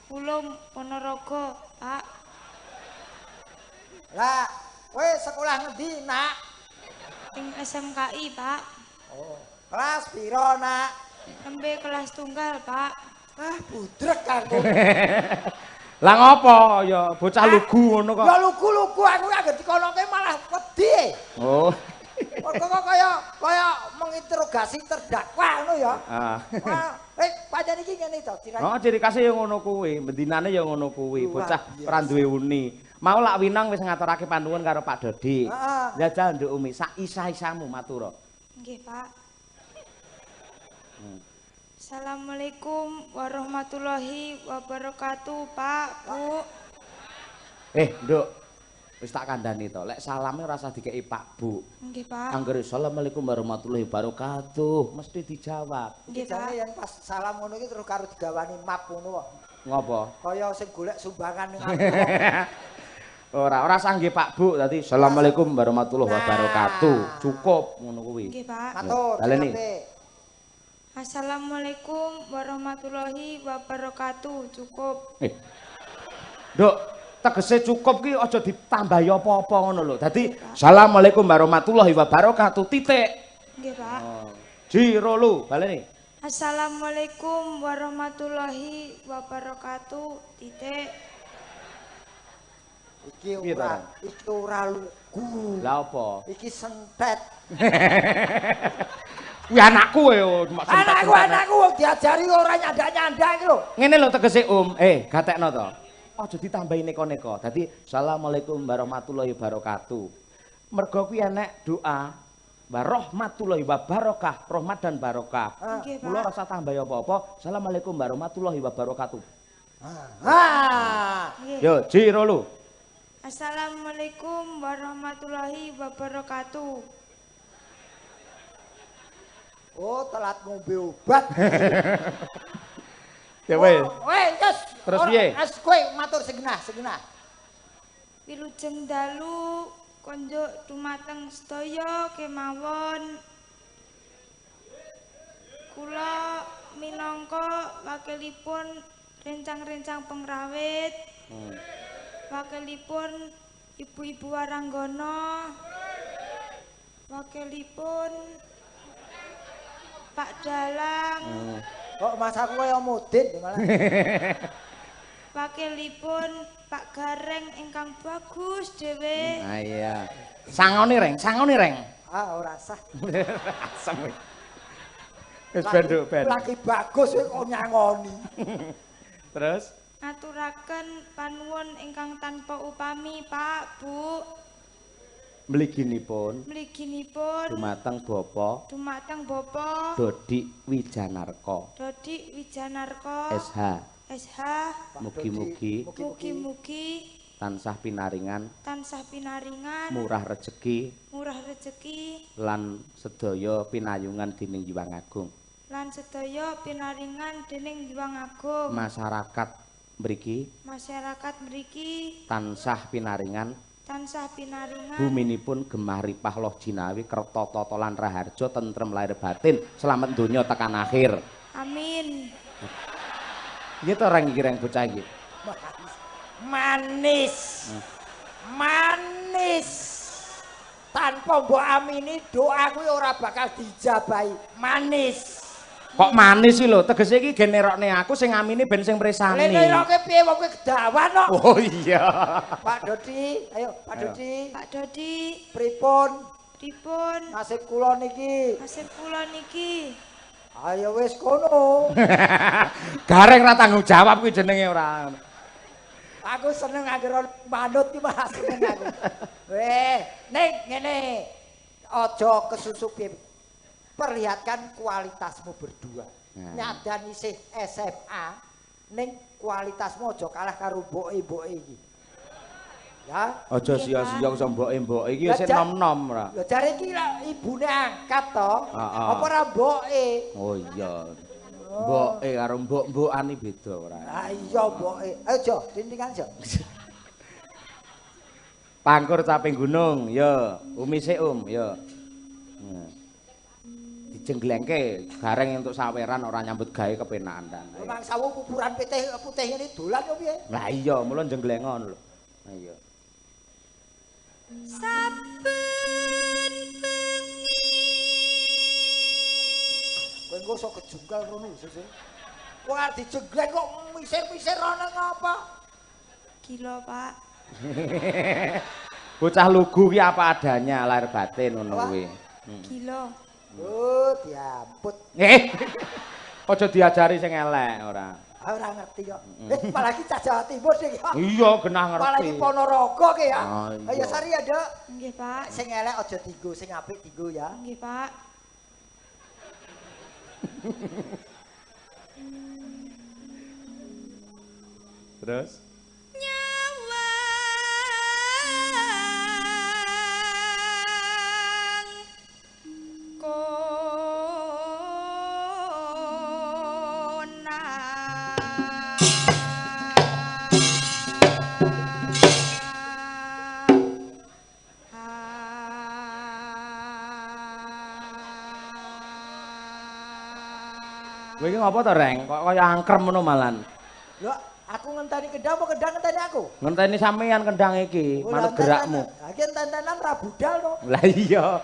Pulung Ponorogo, Pak. Lah, kowe sekolah ngendi, Nak? Ing SMKI, Pak. Oh, kelas piro, Nak? Nembe kelas tunggal, Pak. Ah, budrek aku. Lah ngopo ya bocah lugu ngono kok. Ya lugu-lugu aku anggere dikonoke malah wedi. Oh. Kok kaya menginterogasi terdakwa ngono ya. Heeh. Pancen iki ngene to, ciri. Oh, ciri khase ya ngono kuwi, bendinane ya ngono kuwi, bocah ora duwe uni. Mau lak Winong wis ngaturake panuwun karo Pak Dodi. Heeh. Jajal Nduk Umi, sak isa-isamu matura. Nggih, Pak. Assalamualaikum warahmatullahi wabarakatuh, Pak, Bu. Nduk. Wis tak kandhani to, lek salame ora usah dikeki Pak Bu. Nggih, Pak. Anggere assalamualaikum warahmatullahi wabarakatuh, mesti dijawab. Nggih, Pak. Jane yen pas salam ngono iki terus karo digawani map ngono kok. Ngopo? Kaya sing golek sumbangan ning aku. Ora usah nggih Pak Bu, dadi assalamualaikum warahmatullahi wabarakatuh. Cukup ngono kuwi. Nggih, Pak. Matur. Baleni. Assalamualaikum warahmatullahi wabarakatuh. Cukup. Nduk, tegese cukup ki aja ditambahi apa-apa ngono lho. Dadi assalamualaikum warahmatullahi wabarakatuh titik. Nggih, Pak. Oh. Jirolu, baleni. Assalamualaikum warahmatullahi wabarakatuh titik. Iki ora lugu. Lah apa? Iki sentet. Kuwi anakku ya, anakku anakku wong diajari ora nyandak-nyandak iki lho. Ngene lho tegese Om. Gatekno to. Aja ditambahi neko-neko. Dadi assalamualaikum warahmatullahi wabarakatuh. Mergo kuwi enek doa warahmatullahi wabarakah, rahmat dan barokah. Mula ora usah tambahi apa-apa. Assalamualaikum warahmatullahi wabarakatuh. Ha. Yo, Jirolu. Assalamualaikum warahmatullahi wabarakatuh. Oh, telat ngombe obat. Ya wis. Wes, terus piye? Wis kowe matur segenah, segenah. Wilujeng dalu konjuk dumateng sedaya kemawon. Kula minangka wakilipun rencang-rencang pengrawit. Wakilipun ibu-ibu waranggana. Wakilipun Pak Dalang. Kok mas aku kaya mudin malah. Wakilipun Pak Gareng ingkang bagus dhewe. Ah iya. Sangone reng, sangone reng. Ah ora sah. Asem. Wis ben nduk ben. Lagi bagus kowe kok nyangoni. Terus ngaturaken panuwun ingkang tanpa upami Pak, Bu. Mliginipun mliginipun dumateng Bapak dumateng Bapak Dodik Wijanarko Dodik Wijanarko SH SH mugi-mugi mugi-mugi tansah pinaringan tansah pinaringan murah rejeki murah rejeki lan sedaya pinayungan dening Hyang Agung lan sedaya pinaringan dening Hyang Agung. Masyarakat mriki masyarakat mriki tansah pinaringan tansah pinaringan buminipun gemah ripah loh jinawi kerta tata lan raharja tentrem lahir batin selamat donya tekan akhir. Amin. Piye to reng iki reng bocah iki? Manis. Manis. Tanpa mbok amini doa kuwi ora bakal dijabahi. Manis. Kok manis sih lho, tegese iki gen nerokne aku sing ngamini ben sing mresani. Lha neroke piye wong kuwi kedawan kok. Oh iya. Pak Dodi, ayo Pak Dodi. Pak Dodi, pripun? Pripun? Nasib kula niki. Nasib kula niki. Ayo wis kono. Gareng ra tanggung jawab kuwi jenenge ora. Aku seneng anggere manut ki malah seneng aku. Weh, ning ngene. Aja kesusu piye. Perlihatkan kualitasmu berdua. Nah. Nyadan isih SMA, Ning kualitasmu aja kalah karo mboke-mboke iki. Ya. Aja sia-sia iso mboke-mboke iki sik nom-nom ora. Lho jare iki lak ibune angkat to. Apa ora mboke? Oh iya. Mboke karo mbok-mbokan iki beda ora. Ha iya mboke. Ayo Jo, tintingan Jo. Pangkur caping gunung, yo. Umi sik yo. Dijengglengke gareng entuk saweran ora nyambut gawe kepenakan ta. Memang sawu kuburan putih putih ngene dolan yo piye? Lah iya, mula jenggleng ngono lho. Lah iya. Saben bengi kowe engko sok kejungkel ngono sesuk. Wong arep dijenggleng kok misir-misir ana ngapa? Gila, Pak. Bocah lugu ki apa adanya, lahir batin ngono kuwi. Gila. Oh, diamput. Aja diajari sing elek ora. Ora ngerti kok. Apalagi cah Jawa Timur sing ya. Iya, genah ngerti. Apalagi Ponorogo ki ya. Ayo sari ya, Dok. Nggih, Pak. Sing elek aja dienggo, sing apik dienggo ya. Nggih, Pak. Terus kowe iki ngopo to, Reng? Kok kaya angkrem ngono malan. Lho, aku ngenteni kendang apa kendang ngenteni aku? Ngenteni sampeyan kendang iki, manut gerakmu. Lah iki enten-entenan ra budal to. Lah iya.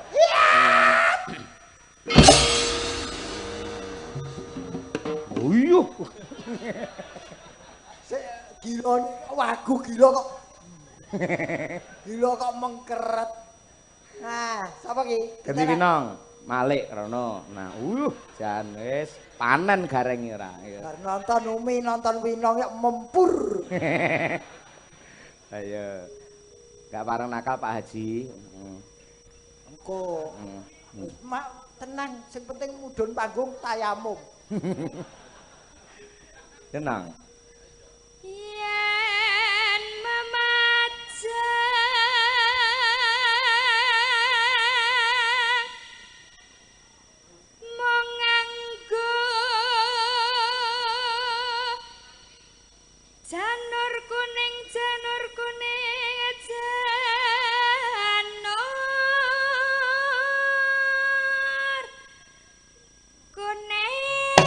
Uyuh. Sik gila wagu gila kok. Gila kok mengkeret. Nah, sapa ki? Ganti Winong. Malik rono. Nah, jan wis panen gareng ora. Bar nonton Umi, nonton Winong ya mempur. Ayo. Gak pareng nakal Pak Haji. Engko. Mak tenang, sing penting mudhun panggung tayamum. Tenang. Yen memajang janur kuning, janur kuning, janur kuning.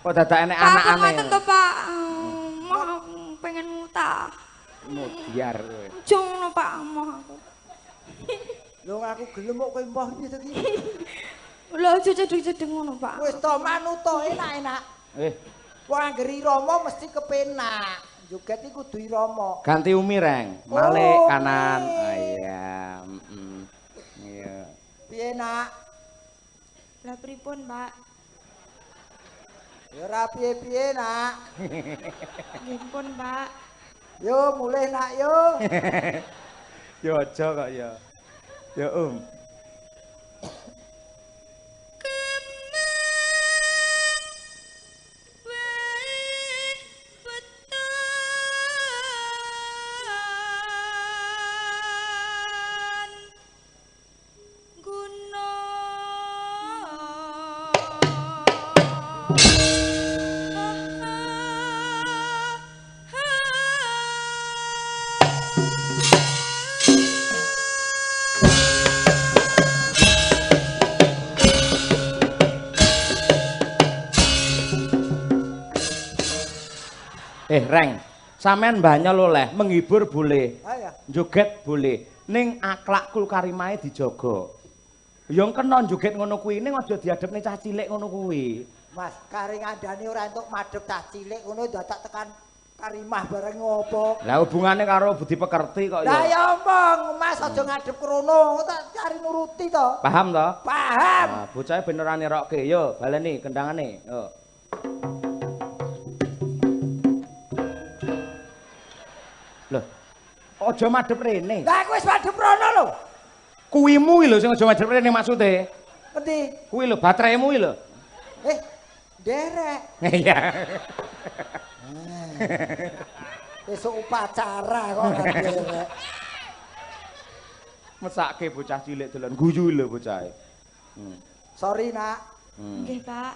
Kok dadak enek anakane? Pak, ngoten to, Pak. Moh pengen mutah. Mudiar kowe. Aja ngono, Pak, moh aku. Lho aku gelem kok kowe emoh piye to iki? Lho aja cedhek-cedhek ngono, Pak. Wis to manut to enak-enak. Wong anggere irama mesti kepenak. Joget iki kudu irama. Ganti Umi, Reng. Malik kanan. Ah iya, Iya. Piye, Nak? Lah pripun, Pak? Ya ora piye-piye, Nak. Nggih pun, Pak. Yo mulih, Nak, yo. Yo aja kok ya. Ya Reng, sampean banyol oleh menghibur boleh, joget boleh, ning akhlakul karimahe dijaga. Ya kena joget ngono kuwi ning aja diadepne cah cilik ngono kuwi. Mas, kare ngandani ora entuk madhep cah cilik ngono dadak tekan karimah bareng ngopo. Lah hubungane karo budi pekerti kok ya. Lah ya omong, Mas aja ngadep krono, tak cari nuruti to. Paham to? Paham. Nah, bocahe ben ora nirokke. Yo, baleni kendangane. Yo. Loh, aja madhep rene. Lah aku wis madhep rono lho. Kuwimu iki lho sing aja madhep rene maksude. Endi? Kuwi lho bateraimu iki lho. Nderek. Iya. Besok upacara kok ora nderek. Mesake bocah cilik dolan guyu lho bocahe. Sorry, Nak. Nggih, Pak.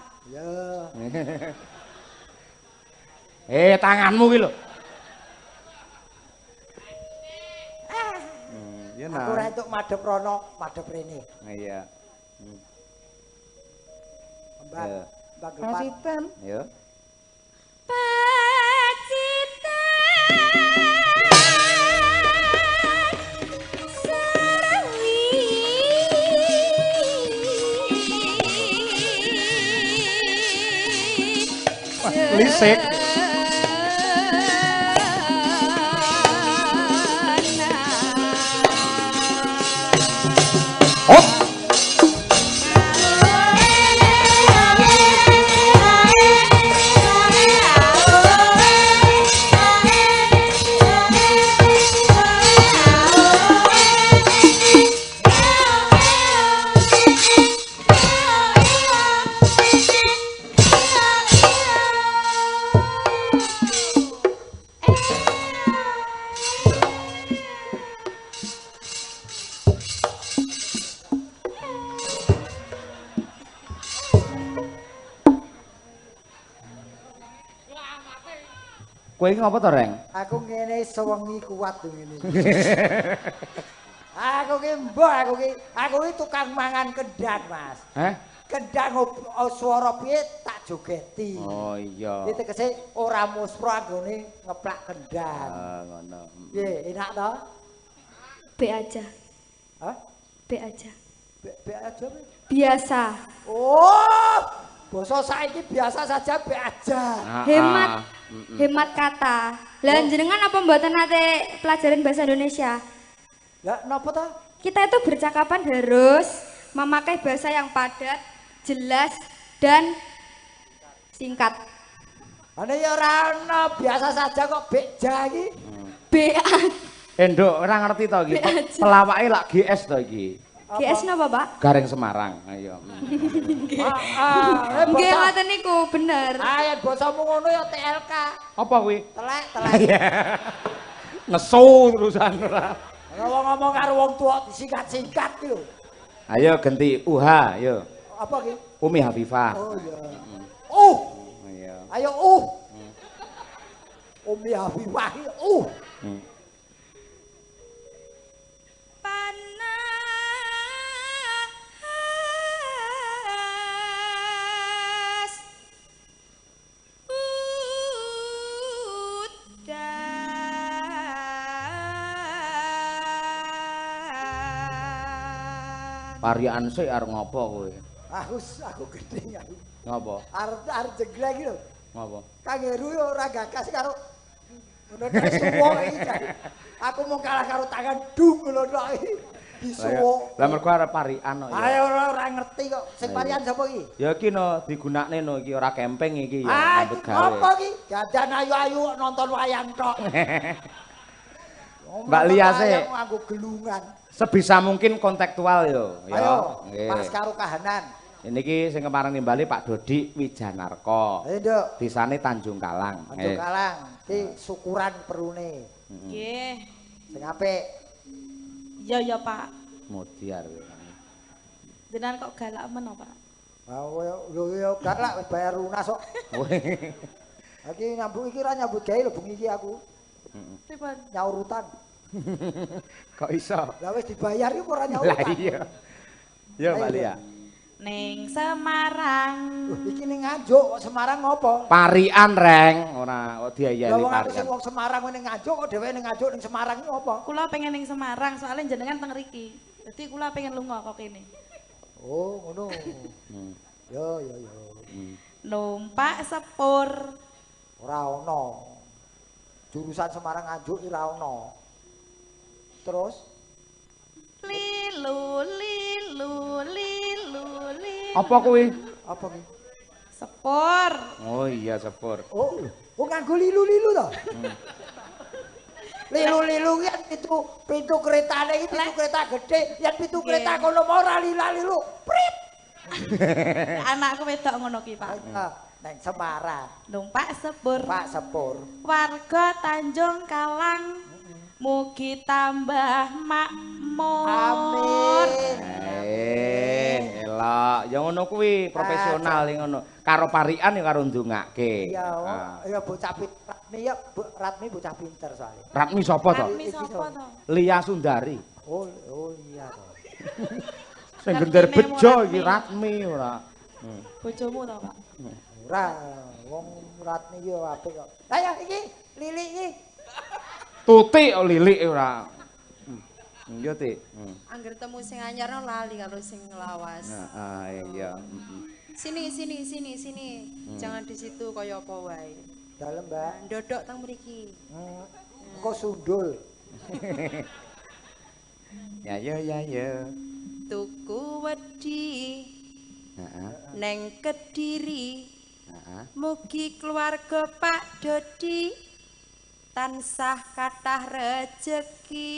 Ya. Tanganmu ki lho. Ya nah. Aku ora entuk madhep rono, madhep rene. Iya. Mbak, Mbak Pacitan. Ya. Pacitan. Serawi. Wah, lisik. Kowe iki ngopo to, Reng? Aku ngene sewengi kuat ngene. Aku ki mbok, aku ki tukang mangan kendang, Mas. Heh? Kendang swara piye tak jogeti. Oh iya. Iki tegese ora muspro anggone ngeplak kendang. Ah, ngono. Piye, enak to? B aja. Hah? B aja. B aja. Biasa. Oh, basa saiki biasa saja B aja. Hemat. Hemat kata. Lah jenengan apa mboten nate pelajaran bahasa Indonesia? Lah napa ta? Kita itu bercakapan harus memakai bahasa yang padat, jelas dan singkat. Ane ya ora ana, biasa saja kok beja iki. B A. Nduk, ora ngerti to iki. Pelawake lak GS to iki. GS napa, Pak? Gareng Semarang. Ayo. Nggih, ngoten niku bener. Ah, yen basamu ngono ya TLK. Apa kuwi? Telek, telek. Nesu terusan ora. Wong ngomong karo wong tuwa disingkat-singkat ki lho. Ayo ganti UH, ayo. Apa ki? Umi Hafifah. Oh iya. Iya. Ayo Umi Hafifah ki Panas udan. Parian sik arep ngopo kowe? Aku gedhe aku. Ngopo? Arep jeglek iki lho. Ngopo? Kang Heru yo ora gagas karo ngono nek suwuk iki. Aku mung kalah karo tangan dung ngono tok iki. Disuwuk. Lah mergo arep parian kok ya. Ayo ora ngerti kok. Sing parian sapa iki? Ya iki no digunakne no iki ora camping iki ya nyambut gawe. Apa iki? Jajan ayu-ayu nonton wayang tok. Mbak Lia sik nganggo gelungan. Sebisa mungkin kontekstual yo. Ayo, pas karo kahanan. Ini ki sing kemarin nimbali Pak Dodik Wijanarko. Ayo, Nduk. Desane Tanjung Kalang. Tanjung Kalang, iki syukuran perune. Nggih. Sing apik. Iya ya, Pak. Modiar. Jenengan kok galak men, Pak? Ha lho ya galak wis bayar lunas kok. Iki nyambut iki ora nyambut gawe lho bengi iki aku. Pripun? Nyaur utang. Kok iso? Lah wis dibayar iku ora nyaur. Lah iya. Ya Mbak Lia. Ning Semarang. Iki ning Nganjuk kok Semarang ngopo? Parian, Reng, ora kok diayali parian. Lah wong aku sing wong Semarang ning Nganjuk kok dheweke ning Nganjuk ning Semarang iki ngopo? Kula pengen ning Semarang soalnya jenengan teng riki. Dadi kula pengen lunga kok kene. Oh, ngono. Yo yo yo. Numpak sepur. Ora ono. Jurusan Semarang Nganjuk ora ono. Terus lilu lilu lilu lilu. Apa kuwi? Apa kuwi? Sepur. Oh iya sepur. Oh, oh nganggo lilu-lilu to. Lilu-lilu yen pitu keretane iki pitu kereta gedhe, yen pitu kereta kono mau ora lila-lilu. Prit. Anakku wedok ngono ki, Pak. Neng Semarang. Numpak sepur. Pak sepur. Warga Tanjung Kalang mugi tambah makmur. Amin. Elok, ya ngono kuwi profesional ngono. Karo parikan ya karo ndongake. Iya, ya bocah Ratmi ya, Ratmi bocah pinter soalnya. Ratmi sapa to? Ratmi sapa to? Lia Sundari. Oh, iya to. Sing gender bejo iki Ratmi ora. Bojomu to, Pak? Ora, wong Ratmi iki apik kok. Lah ya iki Lili iki. Tuti lilik ora. Iya, Tik. Angger temu sing anyar no lali karo sing lawas. Heeh, iya. Sini sini sini sini. Jangan di situ kaya apa wae. Dalem, Mbak. Ndodok teng mriki. Engko sundul. Ya ya ya ya. Tuku wedi. Heeh. Neng Kediri. Heeh. Mugi keluarga Pak Dodi tansah kathah rejeki.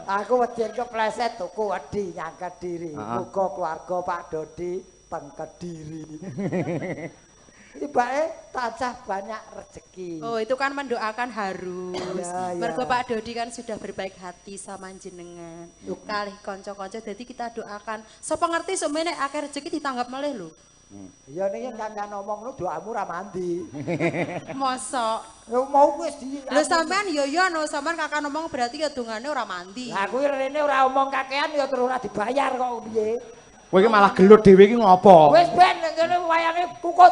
Aku wedi kepleset tuku wedi nyang Kediri. Muga keluarga Pak Dodi teng Kediri. Tibake tansah banyak rejeki. Oh, itu kan mendoakan harus. Ya, ya. Mergo Pak Dodi kan sudah berbaik hati sama jenengan. Kalih kanca-kanca dadi kita doakan. Sapa ngerti semene akeh rejeki ditanggap melih lho. Ya nek kancan ngomong lu doamu ora mandi. Mosok. Ya mau wis di. Lho sampean ya ya no sampean kakak ngomong berarti ya dongane ora mandi. Lah kuwi rene ora omong kakean ya terus ora dibayar kok piye. Kowe iki malah gelut dhewe iki ngopo? Wis ben ngene wayange kukut.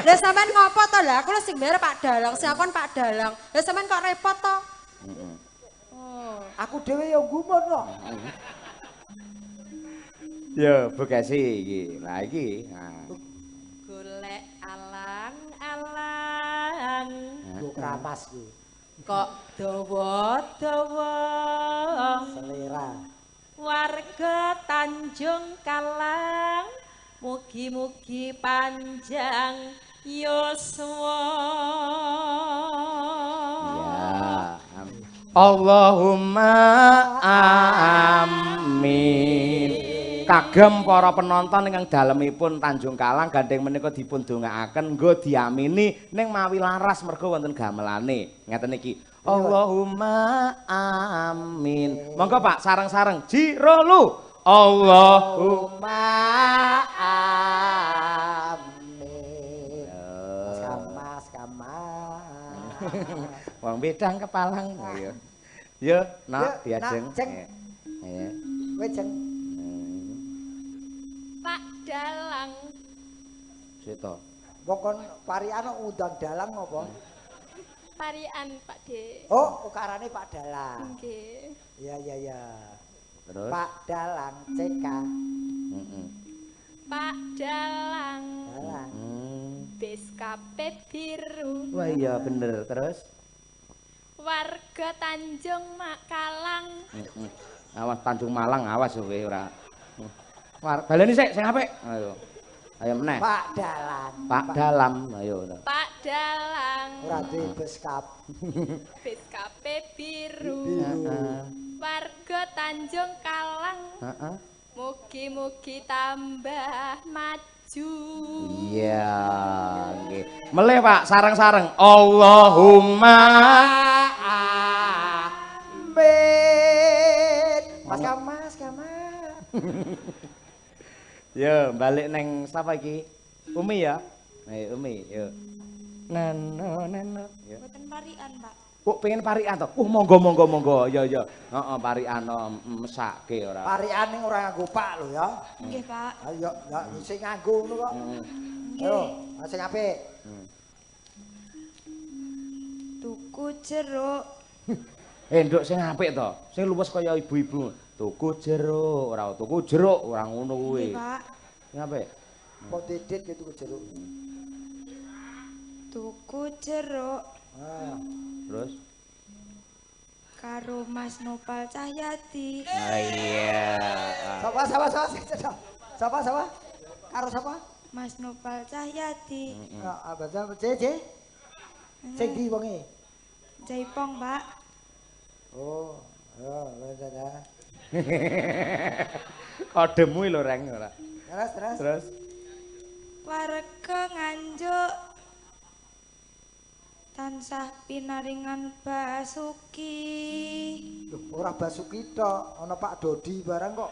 Lah sampean ngopo to? Lah aku lho sing bayar Pak Dalang, sing akon Pak Dalang. Lah sampean kok repot to? Heeh. Oh. Aku dhewe ya gumun kok. Ya, Bu Kesi iki. Lah iki. Nah. Golek alang-alang. Nggo kramas iki. Kok dawa-dawa. Selera. Warga Tanjung Kalang mugi-mugi panjang yuswa. Ya. Allahumma amin. Kagem para penonton ingkang dalemipun Tanjung Kalang gandeng menika dipun dongaaken nggo diamini ning mawi laras mergo wonten gamelane. Ngeten iki. Allahumma amin. Monggo Pak sareng-sareng jirolu. Allahumma amin. Mas kamas kamas. Wong bedang kepalang. Ayo. Yo, nak diajeng. Iya. Kowe jeng. Pak Dalang. Sik to. Wong kon parian undang dalang apa? Parian Pak De. Oh, ukarane Pak Dalang. Nggih. Iya iya iya. Terus Pak Dalang CK. Heeh. Pak Dalang. Dalang. Bis biru. Wah iya bener. Terus warga Tanjung Makalang. Heeh. Awas Tanjung Malang awas kowe ora. Baleni sik sing apik. Ayo. Ayo meneh. Pak Dalang. Pak Dalam, ayo. Pak Dalang. Ora duwe beskap. Beskape biru. Heeh. Warga Tanjung Kalang. Heeh. Mugi-mugi tambah maju. Iya, nggih. Melih Pak, sareng-sareng. Allahumma amin. Mas Kamas, Kamas. Yo, balik neng sapa iki? Umi ya? Ayo Umi, yo. Nano nano. Yo. Mboten parian, Pak. Kok pengen parian to? Monggo monggo monggo. Ya ya. Heeh, parian mesake ora. Parian ning ora nganggo Pak lho ya. Nggih, Pak. Ayo, ya sing nganggo ngono kok. Ayo, sing apik. Tuku jeruk. Nduk sing apik to. Sing luwes kaya ibu-ibu. Tuku jeruk, ora tuku jeruk, ora ngono kuwi. Nggih, Pak. Sing apik. Kok didit ki tuku jeruk. Tuku jeruk. Ah. Terus karo Mas Nopal Cahyadi. Ah iya. Sapa sapa sapa sapa sapa? Karo sapa? Mas Nopal Cahyadi. Heeh, C C. Sing ndi wonge? Jaipong, Pak. Oh, oh, lha. Kodemu lho Reng ora. Terus, terus. Terus. Warga Nganjuk tansah pinaringan Basuki. Loh, ora Basuki tok, ana Pak Dodi barang kok.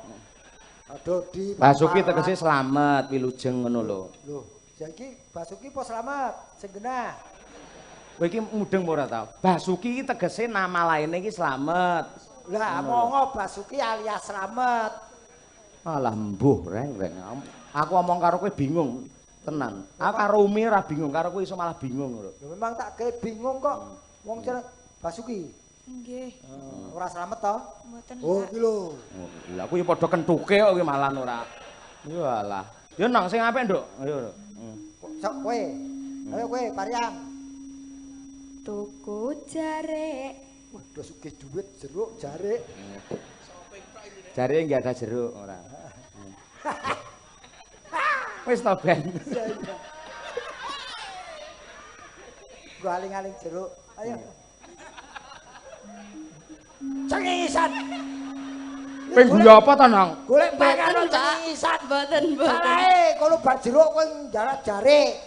Pak Dodi. Basuki tegese slamet, wilujeng ngono lho. Loh, saiki Basuki apa slamet? Sing genah. Kowe iki mudeng ora ta? Basuki iki tegese nama lainnya iki slamet. Lah, mongo Basuki alias slamet. Alah mbuh Reng, Reng. Aku omong karo kowe bingung. Tenan. Aku karo Umi ora bingung, karo kowe iso malah bingung lho. Lho memang tak gawe bingung kok. Wong jeneng Basuki. Nggih. Ora slamet to? Mboten. Oh, iki lho. Lah kuwi padha kentuke kok kuwi malah ora. Yo alah. Yo nang sing apik, Nduk. Ayo. Sok kowe. Ayo kowe pariang. Tuku jarik. Wah, do sugih dhuwit jeruk jarik. Jarike nggak ada jeruk ora. Wis to ben. Gua aling-aling jeruk. Ayo. Cengisan. Kowe guyu apa to, Nang? Golek panganan cengisan. Mboten, mboten. Salahe kono bar jeruk kowe njalak jarik.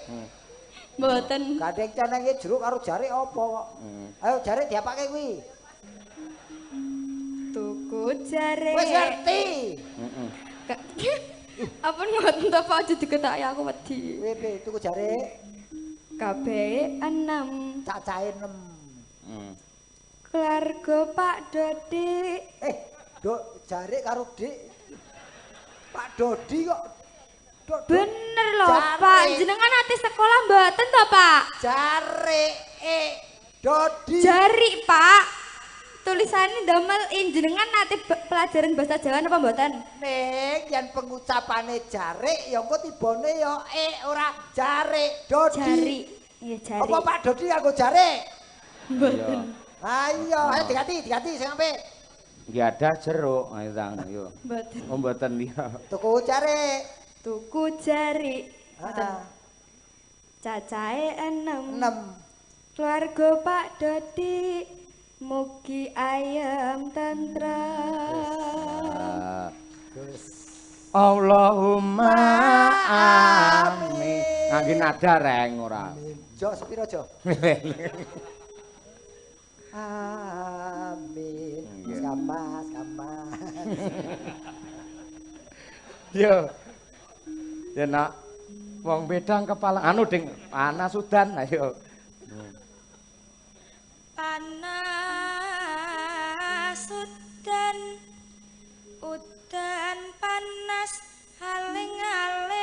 Mboten. Gandeng cenenge jeruk karo jarik apa kok? Ayo jarik diapake kuwi. Tuku jarik. Wis ngerti. Heeh. Apa ngoten to Pak aja diketaki aku wedi. Piye piye tuku jarik? Kabeh 6. Cacahe 6. Heeh. Keluarga Pak Dodi. Dok jarik karo Dik. Pak Dodi kok. Dok, bener lho Pak, jenengan ate sekolah mboten to Pak? Jarik Dodi. Jarik Pak. Tulisannya damel jenengan nate pelajaran bahasa Jawa napa mboten? Ning yen pengucapane jarik ya engko tibane ya ora jarik Dodi. Jarik. Nggih jarik. Apa Pak Dodi nganggo jarik? Mboten. Ha iya, ayo diganti, diganti sing apik. Nggih ada jeruk, ayo tang yo. Mboten. Oh mboten iya. Tuku jarik. Tuku jarik. Heeh. Cacahe 6. 6. Keluarga Pak Dodi mugi ayem tentrem. Allahumma amin. Ngangge nada Reng ora. Jo sepiro jo? Amin. Kamas, kamas. Yo. Ya nak. Wong bedang kepala anu ding panas udan ayo. Panas udan, udan panas aling-aling,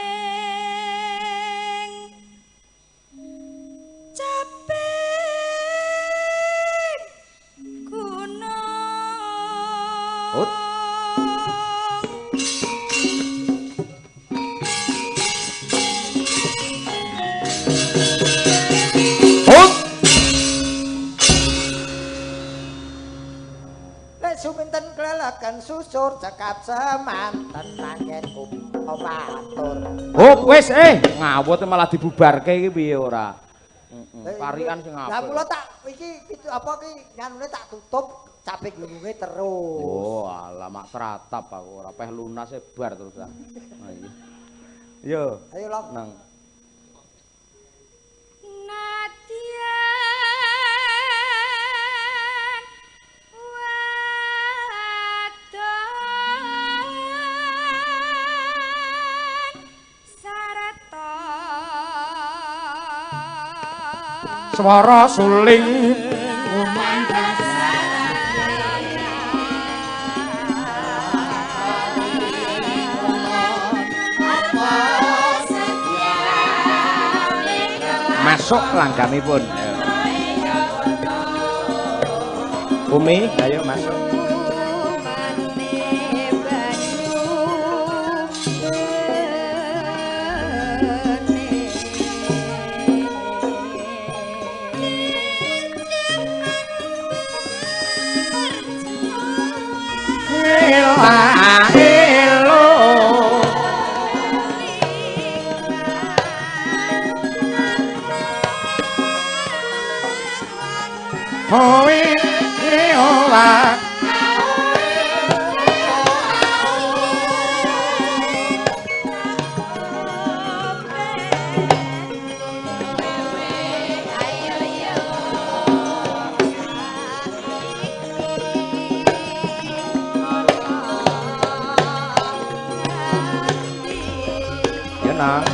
capek gunung. Ut. Suminten klelekan susur cekap semanten anggenku matur. Oh wis ngawut malah dibubarke iki piye ora? Heeh. Parikan sing apik. Lah kula tak iki apa iki nganune tak tutup cabe gununge terus. Oh alah mak tratap aku ora peh lunas e bar terus ah. Iya. Yo. Ayo Long. Nang. Nadyan swara suling masuk langgamipun. Umi, ayo masuk. Howe owa. Ya nak.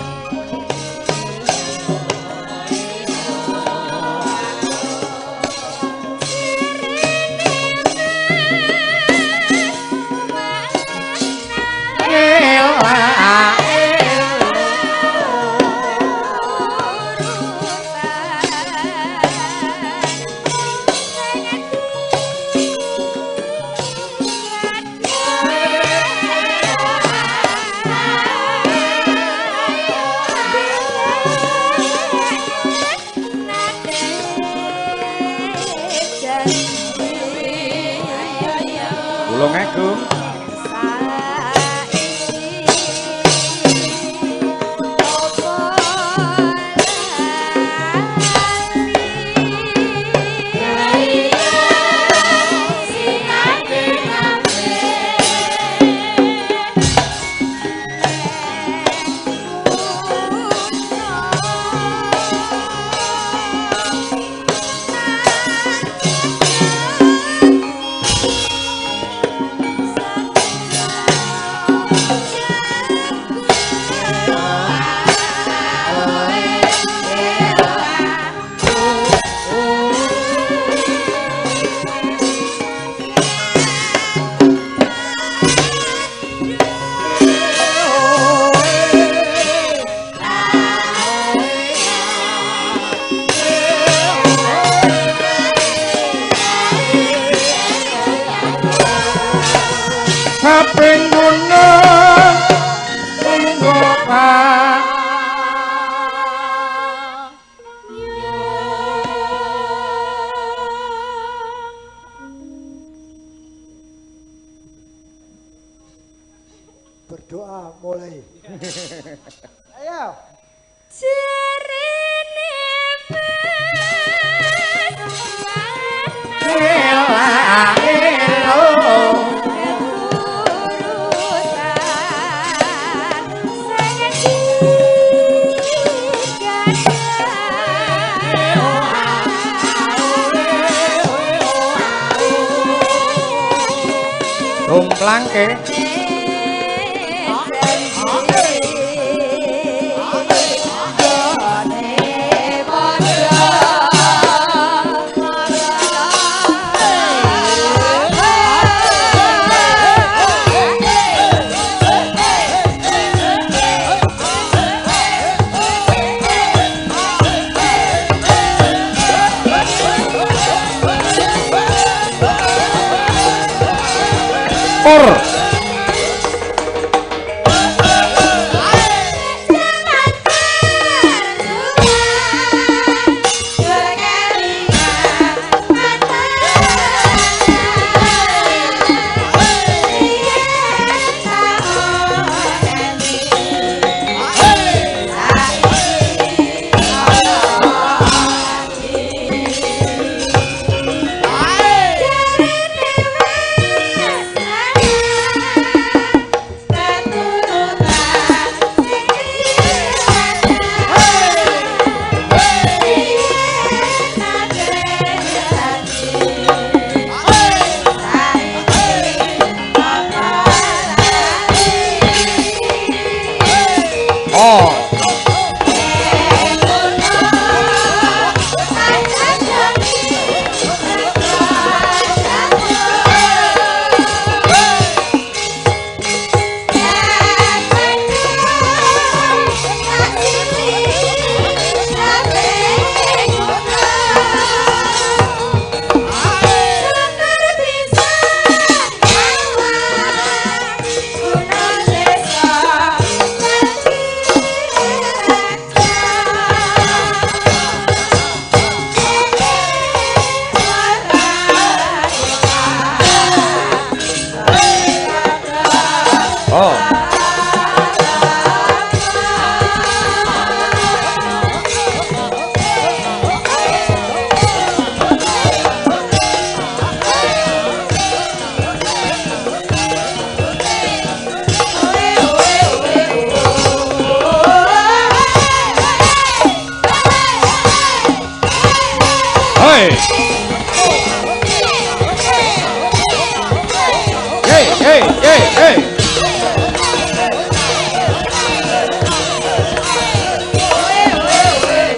Berdoa mulai. Ayo. Tumplangke. Or.